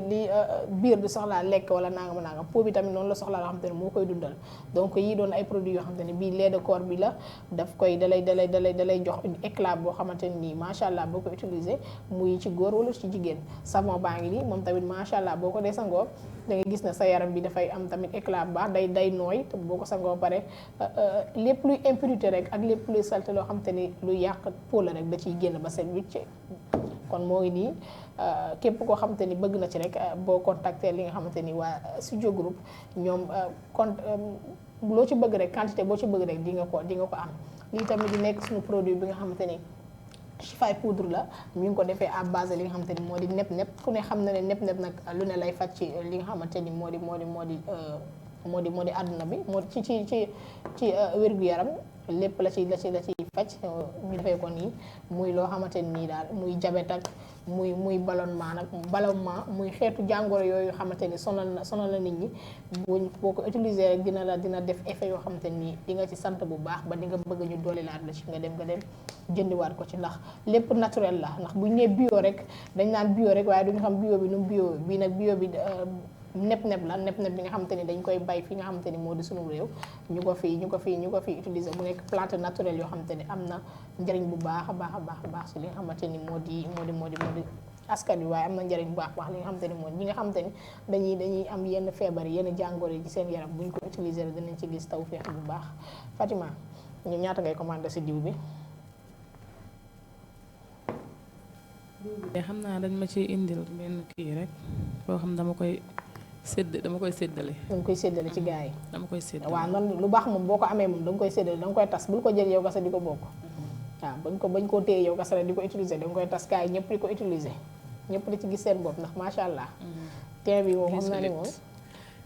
biir di soxlaa lekk wala nangam peau bi tamit noonu la soxlaa loo xamante ne moo koy dundal donc yii doon ay produits yoo xamante ne bii lait de corps bi la daf koy dalay jox une éclat boo xamante ne nii macha allah boo ko utiliser muy ci góor wala ci jigéen savon baa ngi nii moom tamit macha allah boo ko dee sangoo da ngay gis ne sa yaram bi dafay am tamit éclat bu baax day nooy te boo ko sangoo pare lépp luy impurité rek ak lépp luy saleté loo xamante ni lu yàq peau la rek da ciy génn ba set wicc kon moo ngi nii képp koo xamante ni bëgg na ci rek boo contacter li nga xamante ni waa Studio Group ñoom loo ci bëgg rek quantité boo ci bëgg rek di nga ko am lii tamit di nekk suñu produit bi nga xamante ni Chifaay poudre la ñu ngi ko defee à base li nga xamante ni moo di nepp ku ne xam na ne nepp nag lu ne lay faj ci li nga xamante ni moo di àdduna bi moo ci wér-gu-yaram lépp la ci faj ñu defee ko nii muy loo xamante ni daal muy diabète ak muy ballonnement muy xeetu jàngoro yooyu xamante ni sonal na nit ñi boo ko utiliser rek dina def effet yoo xamante ni di nga ci sant bu baax ba di nga bëgg ñu dolli laat la ci nga dem jëndiwaat ko ci ndax lépp naturel la ndax buñ nee bio rek dañ naan bio rek waaye duñu xam bio bi nu bio bi nag bio bi nepp la nepp bi nga xamante ni dañ koy bay fi nga xamante ni moo di sunu réew ñu ko fi utiliser mu nekk plante naturelle yoo xamante ni am na njëriñ bu baax a baax si li nga xamante ni moo di askan wi waaye am na njëriñ bu baax li nga xamante ni moo ñi nga xamante ni dañuy am yenn feebar yenn jàngoro yi ci seen yaram bu ñu ko utiliser danañ ci gis tawfeex bu baax. Fatima ñu ñaata ngay commandé si diw bi. xam naa dañ ma ci indil benn kii rek loo xam dama koy séddale. danga koy séddale ci gars yi. dama koy séddale waaw noonu lu baax moom boo ko amee moom danga koy séddale danga koy tas bul ko jël yow kese di ko bokk. waaw bañ koo téye yow kese di ko utiliser danga koy tas gars yi ñëpp di ko utiliser ñëpp di ci gis seen bopp ndax macha allah. teen bi moom xam naa ne moom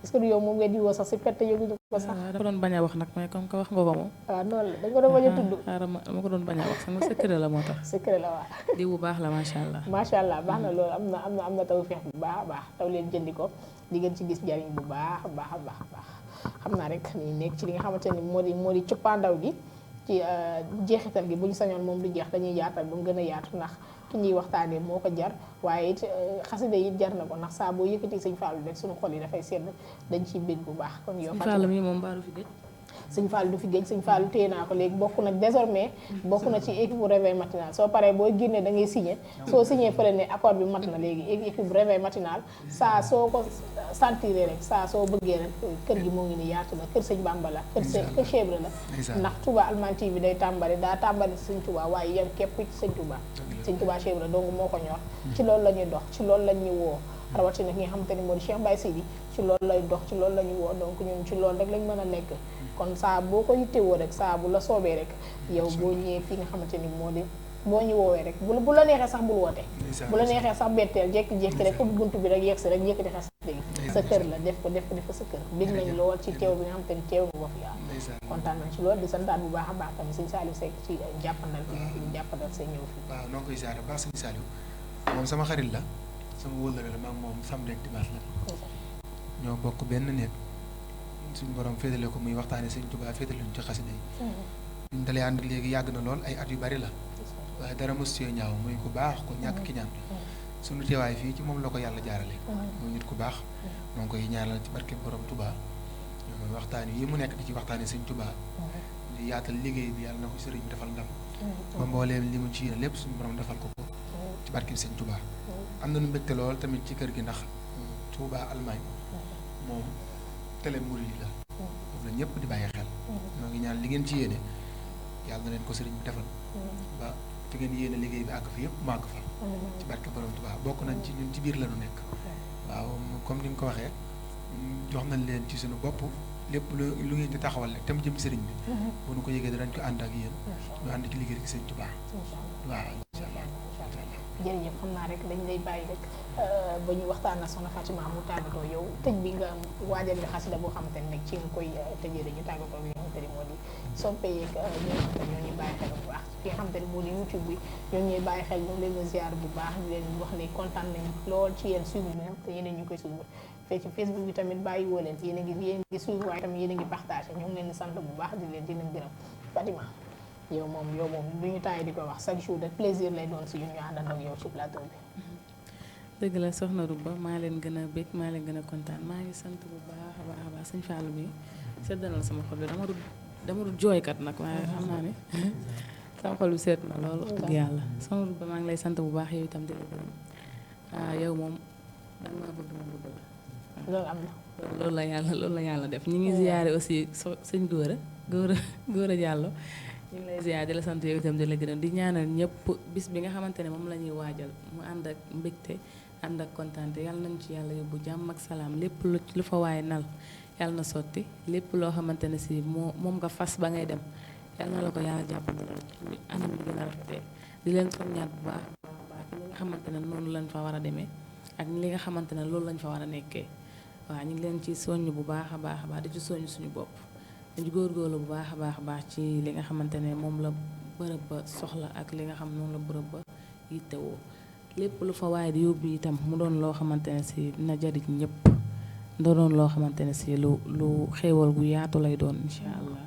est-ce que du yow moom ngay diwoo sax si perte yëguñu ko ba sax dafa doon bañ a wax nag mais comme que wax nga ko moom. waaw noonu la dañ ko doon bañ a tudd. xaaral ma ko doon bañ a wax sama secret la moo tax. secret la waa. di bu baax la macha allah. macha allah baax na loolu am na tawfeex bu baax a baax taw leen jëndi ko di ngeen ci gis njariñ bu baax a baax a baax a baax xam naa rek ni nekk ci li nga xamante ni moo di cuppaandaw gi ci jeexital gi bu ñu sañoon moom du jeex dañuy yaatal ba mu gën a yaatu ndax ki ñuy waxtaanee moo ko jar waaye it xasida yi jar na ko ndax saa boo yëkkati sëñ Fallou rek suñu xol yi dafay sedd dañ ciy bég bu baax kon yow Fallou mi moom baaru fi gëj. sëñ Fallou du fi géej sëñ Fallou téye naa ko léegi bokk na désormais bokk na ci équipe bu réveil matinal soo paree boo génnee da ngay signé soo signé fële ne accord bi mat na léegi équipe bu réveil matinal saa soo ko sentiré rek saa soo bëggee rek kër gi moo ngi ni yaatu la kër sëñ Bamba la kër Cheikh Ibra la ndax Touba Allemagne TV day tàmbali daa tàmbali sëñ Touba waaye yem képp ci sëñ Touba sëñ Touba Cheikh Ibra donc moo ko ñor ci loolu la ñuy dox ci loolu la ñuy woo rawatina ki nga xamante ni moo di Cheikh Baye Sidi ci loolu lay dox ci loolu la ñuy woo donc ñun ci loolu rek lañ mën a nekk kon saa boo ko yittewoo rek saa bu la soobee rek yow boo ñëwee fi nga xamante ni moo di boo ñu woowee rek bu la neexee sax bul woote bu la neexee sax betteel jékki-jékki rek ubbi buntu bi rek yegg si rek yëkkati xas léegi sa kër la def ko sa kër bég nañ lool ci teew bi nga xamante ni teew nga ko fi waaw kontaan nañ ci lool di santaat bu baax a baax tamit sëñ Saliou Seck ci jàppandal bi ñu jàppandal say ñëw fi waaw noo ngi koy ziare baax sëñ Saliou moom sama xarit la sama wóllare la maag moom samedi ak dimanche la ñoo bokk benn néeg suñu borom féetale ko muy waxtaane sëñ Tuubaa féetale ñu ci xasida yi ñu dalee ànd léegi yàgg na lool ay at yu bari la waaye dara mos see ñaaw muy ku baax ko ñàkk ki ñaan suñu teewaay fii ci moom la ko yàlla jaarale muy nit ku baax moo ngi koy ñaanal ci barke borom Tuubaa waxtaan yi mu nekk di ci waxtaane sëñ Tuubaa di yaatal liggéey bi yàlla na ko sëriñ bi defal ndam ba mbooleem li mu ci yéene lépp suñu borom defal ko ko ci barke sëñ Tuubaa am nañu mbégte lool tamit ci kër gi ndax Touba Allemagne moom télé murid la foofu la ñëpp di bàyyi xel ñoo ngi ñaan li ngeen ci yéene yàlla na leen ko sëriñ bi defal ba fi ngeen yéene liggéey bi àgg fa yëpp màgg fa ci barke borom Touba bokk nañ ci ñun ci biir la ñu nekk waaw comme ni nga ko waxee jox nañ leen ci suñu bopp lépp lu ngeen di taxawal rek tam jëm sëriñ bi bu nu ko yëgee danañ ko ànd ak yéen ñu ànd ci liggéey gi sëriñ Touba waaw incha allah jërëjëf xam naa rek dañ lay bàyyi rek ba ñu waxtaan ak soxna Fatima mu tàggatoo yow tëj bi nga waajal nga xasida boo xamante ne nag ci nga koy tëjee dañu tàggatoo bi nga xamante ne moo di soppe yeeg ñi nga xamante ne ñoo ñuy bàyyi xel bu baax fi nga xamante ne moo di YouTube bi ñoo ñuy bàyyi xel ñoo leen a ziar bu baax di leen wax ne kontaan nañ lool ci yéen suivre bi te yeneen ñu koy suivre fee ci Facebook bi tamit bàyyi woo leen yéen a ngi suivre waaye tamit yéen a ngi partagé ñoo ngi leen di sant bu baax di leen gërëm Fatima yow moom du ñu tàyyi di ko wax chaque jour rek plaisir lay doon si ñun ñu àndandoo ak yow ci plateau bi. dëgg la soxna Rouba maa leen gën a bég maa leen gën a kontaan maa ngi sant bu baax a baax sëñ Fallou bi seddal sama xol bi dama dul jooykat nag waaye xam naa ne sama xol bi seet na loolu wax dëgg yàlla soxna Rouba maa ngi lay sant bu baax yow itam di la gërëm yow moom danga maa bëgg ma bëgg la. loolu am na. loolu la yàlla def ñu ngi ziyaare aussi sëñ Góora Diallo ñu ngi lay ziyaare di la sant yow itam di la gërëm di ñaanal ñëpp bis bi nga xamante ne moom la ñuy waajal mu ànd ak mbégte ànd ak kontaante yàlla nañ ci yàlla yóbbu jàmm ak salaam lépp lu fa waaye nal yàlla na sotti lépp loo xamante ne si moom nga fas ba ngay dem yàlla na la ko yàlla jàpp anam bi gën a rafetee di leen soññaat bu baax li nga xamante ne noonu lañ fa war a demee ak li nga xamante ne loolu lañ fa war a nekkee waaw ñu ngi leen ci soññ bu baax a baax di ci soññ suñu bopp dañu góorgóorlu bu baax a baax ci li nga xamante ne moom la bërëb ba soxla ak li nga xam noonu la bërëb ba yittewoo lépp lu fa waaye di yóbbu itam mu doon loo xamante ne si dina jariñ ñëpp doon loo xamante ne si lu xéewal gu yaatu lay doon incha allah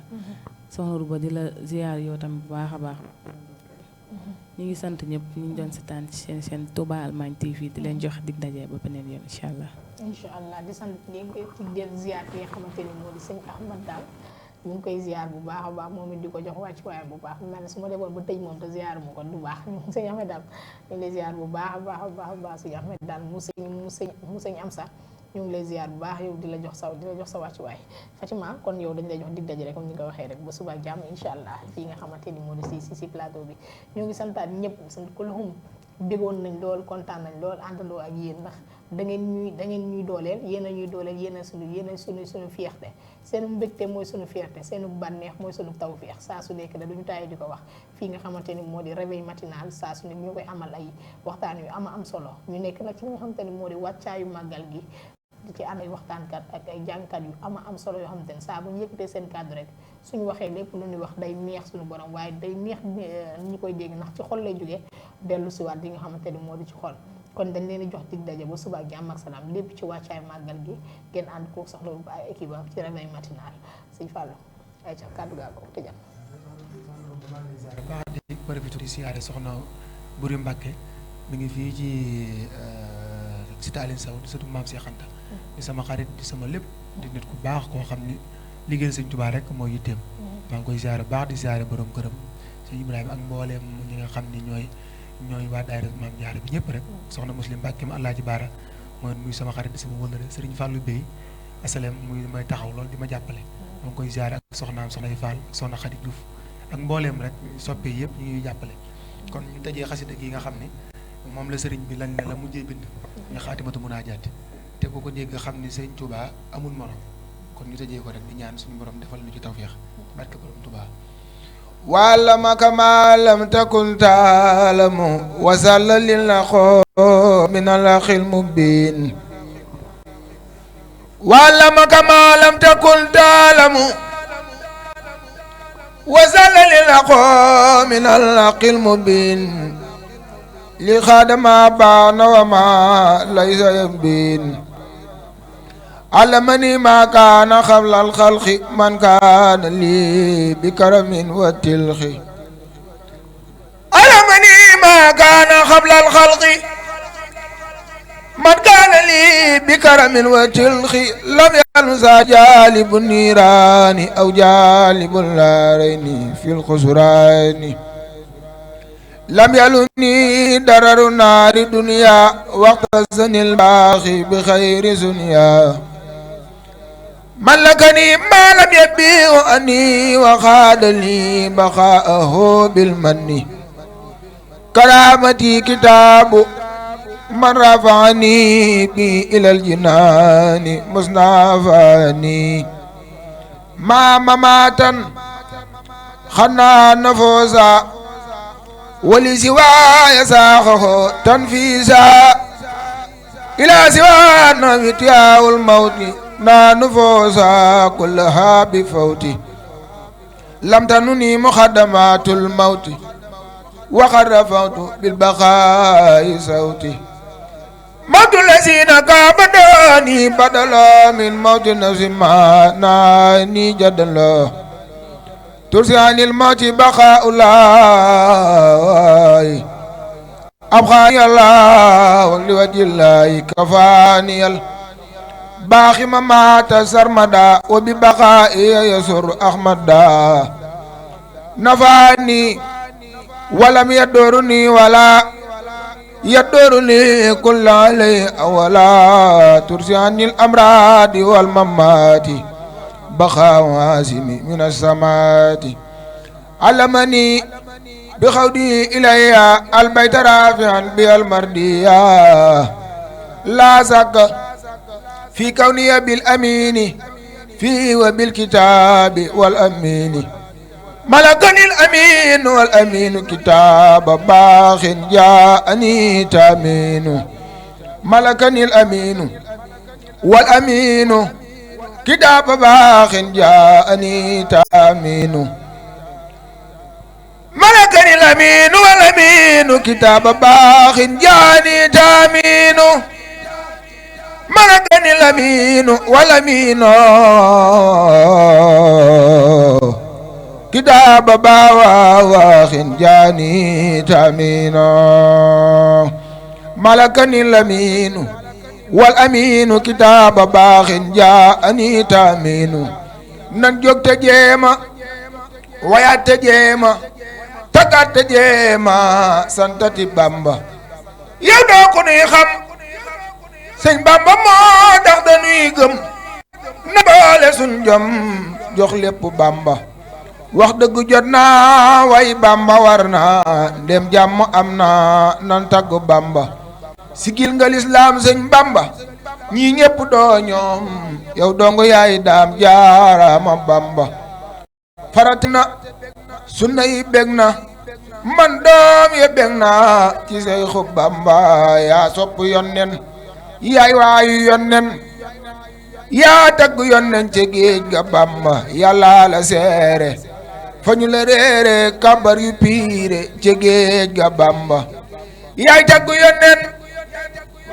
soxna Rouba di la ziyaar yow tam bu baax a baax ñu ngi sant ñëpp ñu ngi doon seetaan ci seen Touba Allemagne TV di leen jox dig daje ba beneen yoon incha allah. incha allah di sant léegi ci del ziyaar bi nga xamante ni moo di sëñ Ahmad daal ñu ngi koy ziyaar bu baax a baax moom it di ko jox wàcc waayam bu baax mel ne su ma demoon ba tëj moom te ziyaar mu ko du baax ñu sëñ Ahmed daal ñu ngi lay ziyaar bu baax a baax sëñ Ahmed daal mu sëñ am sax ñu ngi lay ziyaar bu baax yow di la jox sa wàcc waay Fatima kon yow dañ lay jox dig daje rek comme ni nga ko waxee rek ba suba jàmm incha allah fii nga xamante ni moo di si plateau bi ñoo ngi santaat ñëpp sant ko loxum bégoon nañ lool kontaan nañ lool àndandoo ak yéen ndax da ngeen ñuy dooleel yéen a ñuy dooleel yéen a suñu fierté seen mbégte mooy suñu fierté seenu bànneex mooy suñu tawfeex saa su nekk da duñu tàyyi di ko wax fii nga xamante ni moo di réveil matinal saa su nekk ñu koy amal ay waxtaan yu am solo ñu nekk nag ci nga xamante ni moo di wàccaayu màggal gi di ci ànd ay waxtaankat ak ay jàngkat yu am solo yoo xamante ne saa bu ñu yëkkatee seen kàddu rek suñu waxee lépp lu ñuy wax day neex suñu borom waaye day neex ñi koy dégg ndax ci xol lay jógee dellu si waat li nga xamante ni moo di ci xol kon dañ leen di jox dig daje ba suba ak jàmm ak salaam lépp ci wàccaay màggal gi ngeen ànd ko soxla bu ay équipe am ci réveil matinal sëñ Fallou ay ca kàddu gaa ko tëjal. baax di profité di siyaare soxna Buri Mbàkke mi ngi fii ci cité Aline Sow di surtout maam Cheikh Anta di sama xarit di sama lépp di nit ku baax koo xam ni liggéeyal sëñ Tuubaa rek mooy yitteem maa ngi koy siyaare baax di siyaare borom këram sëñ Ibrahima ak mbooleem ñi nga xam ni ñooy waa daayira maam Jaara bi ñëpp rek soxna Muslim Mbàkke ma Allaaji Baara mooy muy sama xarit di sama wëllëre Sëriñ Fallou Bey asalem muy may taxaw loolu di ma jàppale maa ngi koy siyaare ak soxnaam soxna Fall ak soxna Xadi Diouf ak mbooleem rek soppe yëpp ñu ngi jàppale kon ñu tëjee xasida gi nga xam ne moom la sëriñ bi lañ ne la mujjee bind nga xaatimatu munaajaat te ku ko dégg xam ni sëriñ Touba amul morom kon ñu tëjee ko rek di ñaan suñu borom defal ñu ci tawféex barke borom Touba وعلمك ما لم تكن تعلم وسل للأخو من الأخ المبين وعلمك ما لم تكن تعلم وسل للأخو من الأخ المبين لخاد ما بان وما ليس يبين علمني ما كان قبل الخلق من كان لي بكرم وتلخ علمني ما كان قبل الخلق من كان لي بكرم وتلخ لم ينسى جالب النيران أو جالب النارين في الخسران لم يلني درر نار الدنيا وقت الزن الباخي بخير زنيا ملكني ما لم يبيع أني وخاد لي بقاءه بالمن كرامتي كتاب من رفعني بي إلى الجنان مصنفاني ما مماتا خنا نفوسا ولسواي ساخه تنفيسا إلى سوانا متياء الموت نا نفوسا كلها بفوتي لم تنني مخدمات الموت وقد رفعت بالبقاء صوتي موت الذين كابدوني بدلا من موت نفس ما ناني جدلا ترسي عن الموت بقاء الله أبخاني الله لوجه الله كفاني باخي ممات سرمدا وببقائي يسر أحمدا نفاني ولم يدورني ولا يدورني كل علي ولا ترسي عني الأمراض والممات بخا واسمي من السماوات علمني بخودي إلي البيت رافعا بالمردية لا سك في كوني بالأمين في وبالكتاب والأمين ملكني الأمين والأمين كتاب باخ جاءني تامين ملكني الأمين والأمين كتاب باخ جاءني تامين ملكني الأمين والأمين كتاب باخ جاءني تامين ملكني الأمين والأمين كتاب باخ جاءني تامين ملكني الأمين والأمين كتاب باخ جاءني تامين ننجوك تجيما ويا تجيما تكات تجيما سنتتي بامبا يودوكو نيخم سن بامبا مو داخ دانوي گم نبالé sun jom jox lépp bamba wax dëgg jot naa way bamba war na ndem jàmm am na nan tagg bamba sigil nga lislaam sëñ bamba ñii ñépp doo ñoom yow dongo yaay daam jaarama bamba faratina sunna yi bég na man doom ye bég na ci say xub bamba yaa sopp yonnen yaay waayu yonnen yaa tagg yonnen ca géej ga Bamba yàlla la seere fa ñu la réere kabar yu piire ca géej ga Bamba yaay tagg yonnen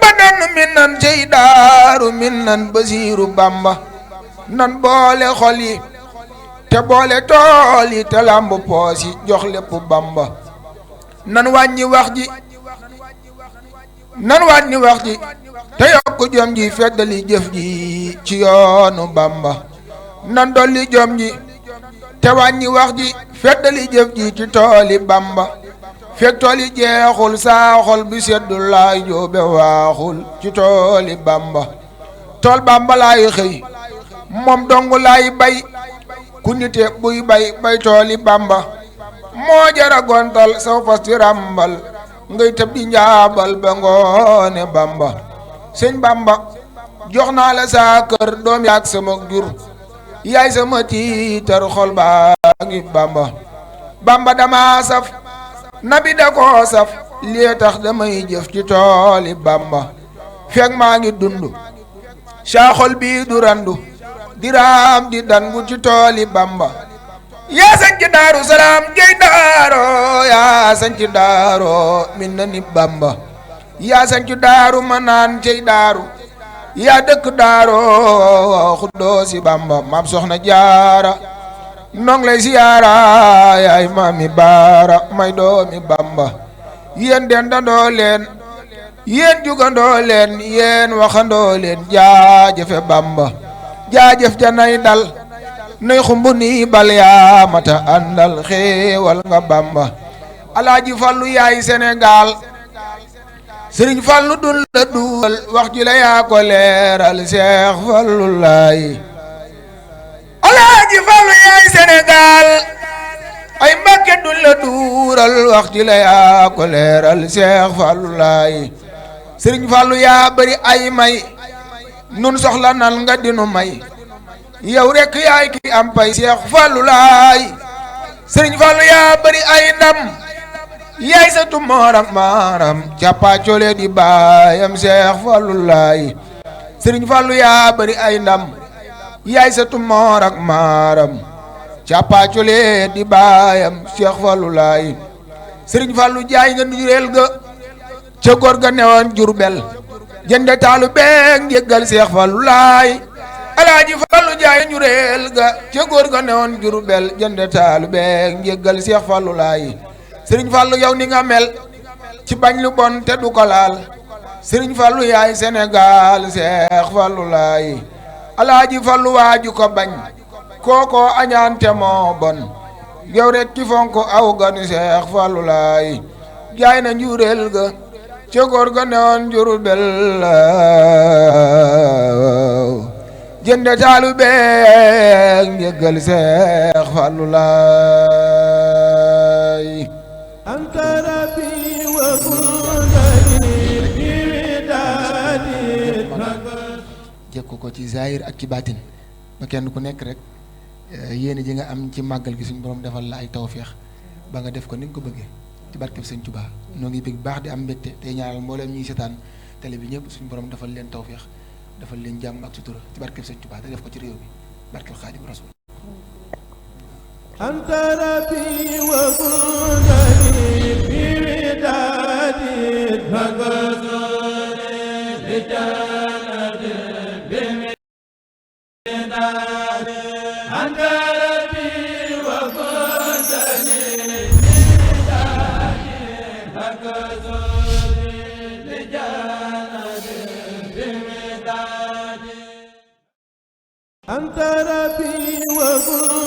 ba nan min nan cey daaru min nan basiiru Bamba nan boole xol yi te boole tool yi te lamb poos yi jox lépp Bamba nan wàññi wax ji te yokk jom ji feddali jëf ji ci yoonu Bamba nan dolli jom ji te wàññi wax ji feddali jëf ji ci tooli Bamba fekk tool yi jeexul saa xol bi seddu laay jóobe waaxul ci tooli Bamba tool Bamba laay xëy moom dong laay bay ku nite buy bay tooli Bamba moo jara gontal saw fas ti ràmbal ngay tëb di njaabal ba ngoone Bamba sëñ Bamba jox naa la saa kër doom yaak sama jur yaay sama tiitar xol baa ngi Bamba Bamba dama saf nabi da koo saf lii tax damay jëf ci tooli Bamba fekk maa ngi dund saa xol bii du randu diraam di dangu ci tooli Bamba yaa sañ ci Daaru Salaam gey daaro yaa sañ ci daaro min na ni Bamba yaa sañ ci daaru ma naan cey daaru yaa dëkk daaro xuddoosi Bamba maam soxna jaara nong lay siyaara yaay maami baara may doomi Bamba yéen dendandoo leen yéen jugandoo leen yéen waxandoo leen jaajëfe Bamba jaajëf janay dal nay xumbu ni bal yaa mata àndal xéewal nga Bamba Alaaji Fallu yaay Sénégal Sëriñ Fallu dun la duwal wax ji la yaa ko leeral Seex Fallu laay Alaaji Fallu yaay Sénégal ay Mbàkke dun la duural wax ji la yaa ko leeral Seex Fallu laay Sëriñ Fallu yaa bari ay may nun soxla nan nga dinu may yow rekk yaay ki am pay Seex Fallu laay Sëriñ Fallu yaa bari ay ndam yaay sa tumooram maaram càppaacole di baayam Seex Fallu laay Sëriñ Fallu yaa bari ay ndam yaay sa tumooram maaram càppaacole di baayam Seex Fallu laay Sëriñ Fallu jaay nga njureel ga ca góor ga newoon Jurbel jënde taalu beeg njëggal Seex Fallu laay Alaaji Fallu jaay njureel ga ca góor ga newoon Jurbel jënde taalu beeg njëggal Seex Fallu laay Sëriñ Fallu yow ni nga mel ci bañ lu bon te du ko laal Sëriñ Fallu yaay Sénégal Seex Fallu laay Alaaji Fallu waaju ko bañ kooko añaante moo bon yow rek ki fonko aw gani Seex Fallu laay jaay na njureel ga ca góor ga newoon Jurbel jënde taalu beeg njëggal Seex Fallu laay أنت ربي ومنذري بودادي jekku ko ci zahir ak ci baatin ba kenn ku nekk rek yéene ji nga am ci màggal gi suñu borom defal la ay tawféex ba nga def ko ni nga ko bëggee ci barkeb Sëñ Tuubaa noo ngi bëgg baax di am mbégte tey ñaanal mboolem ñuy seetaan télé bi ñëpp suñu borom defal leen tawféex defal leen jàmm ak sutura ci barkeb Sëñ Tuubaa te def ko ci réew mi barkeb Xaadim Rasuul أنت ربي ومنذري بودادي فقصوني لجنة بمداد أنت ربي ومنذري بودادي فقصوني لجنة بمداد أنت ربي ومنذري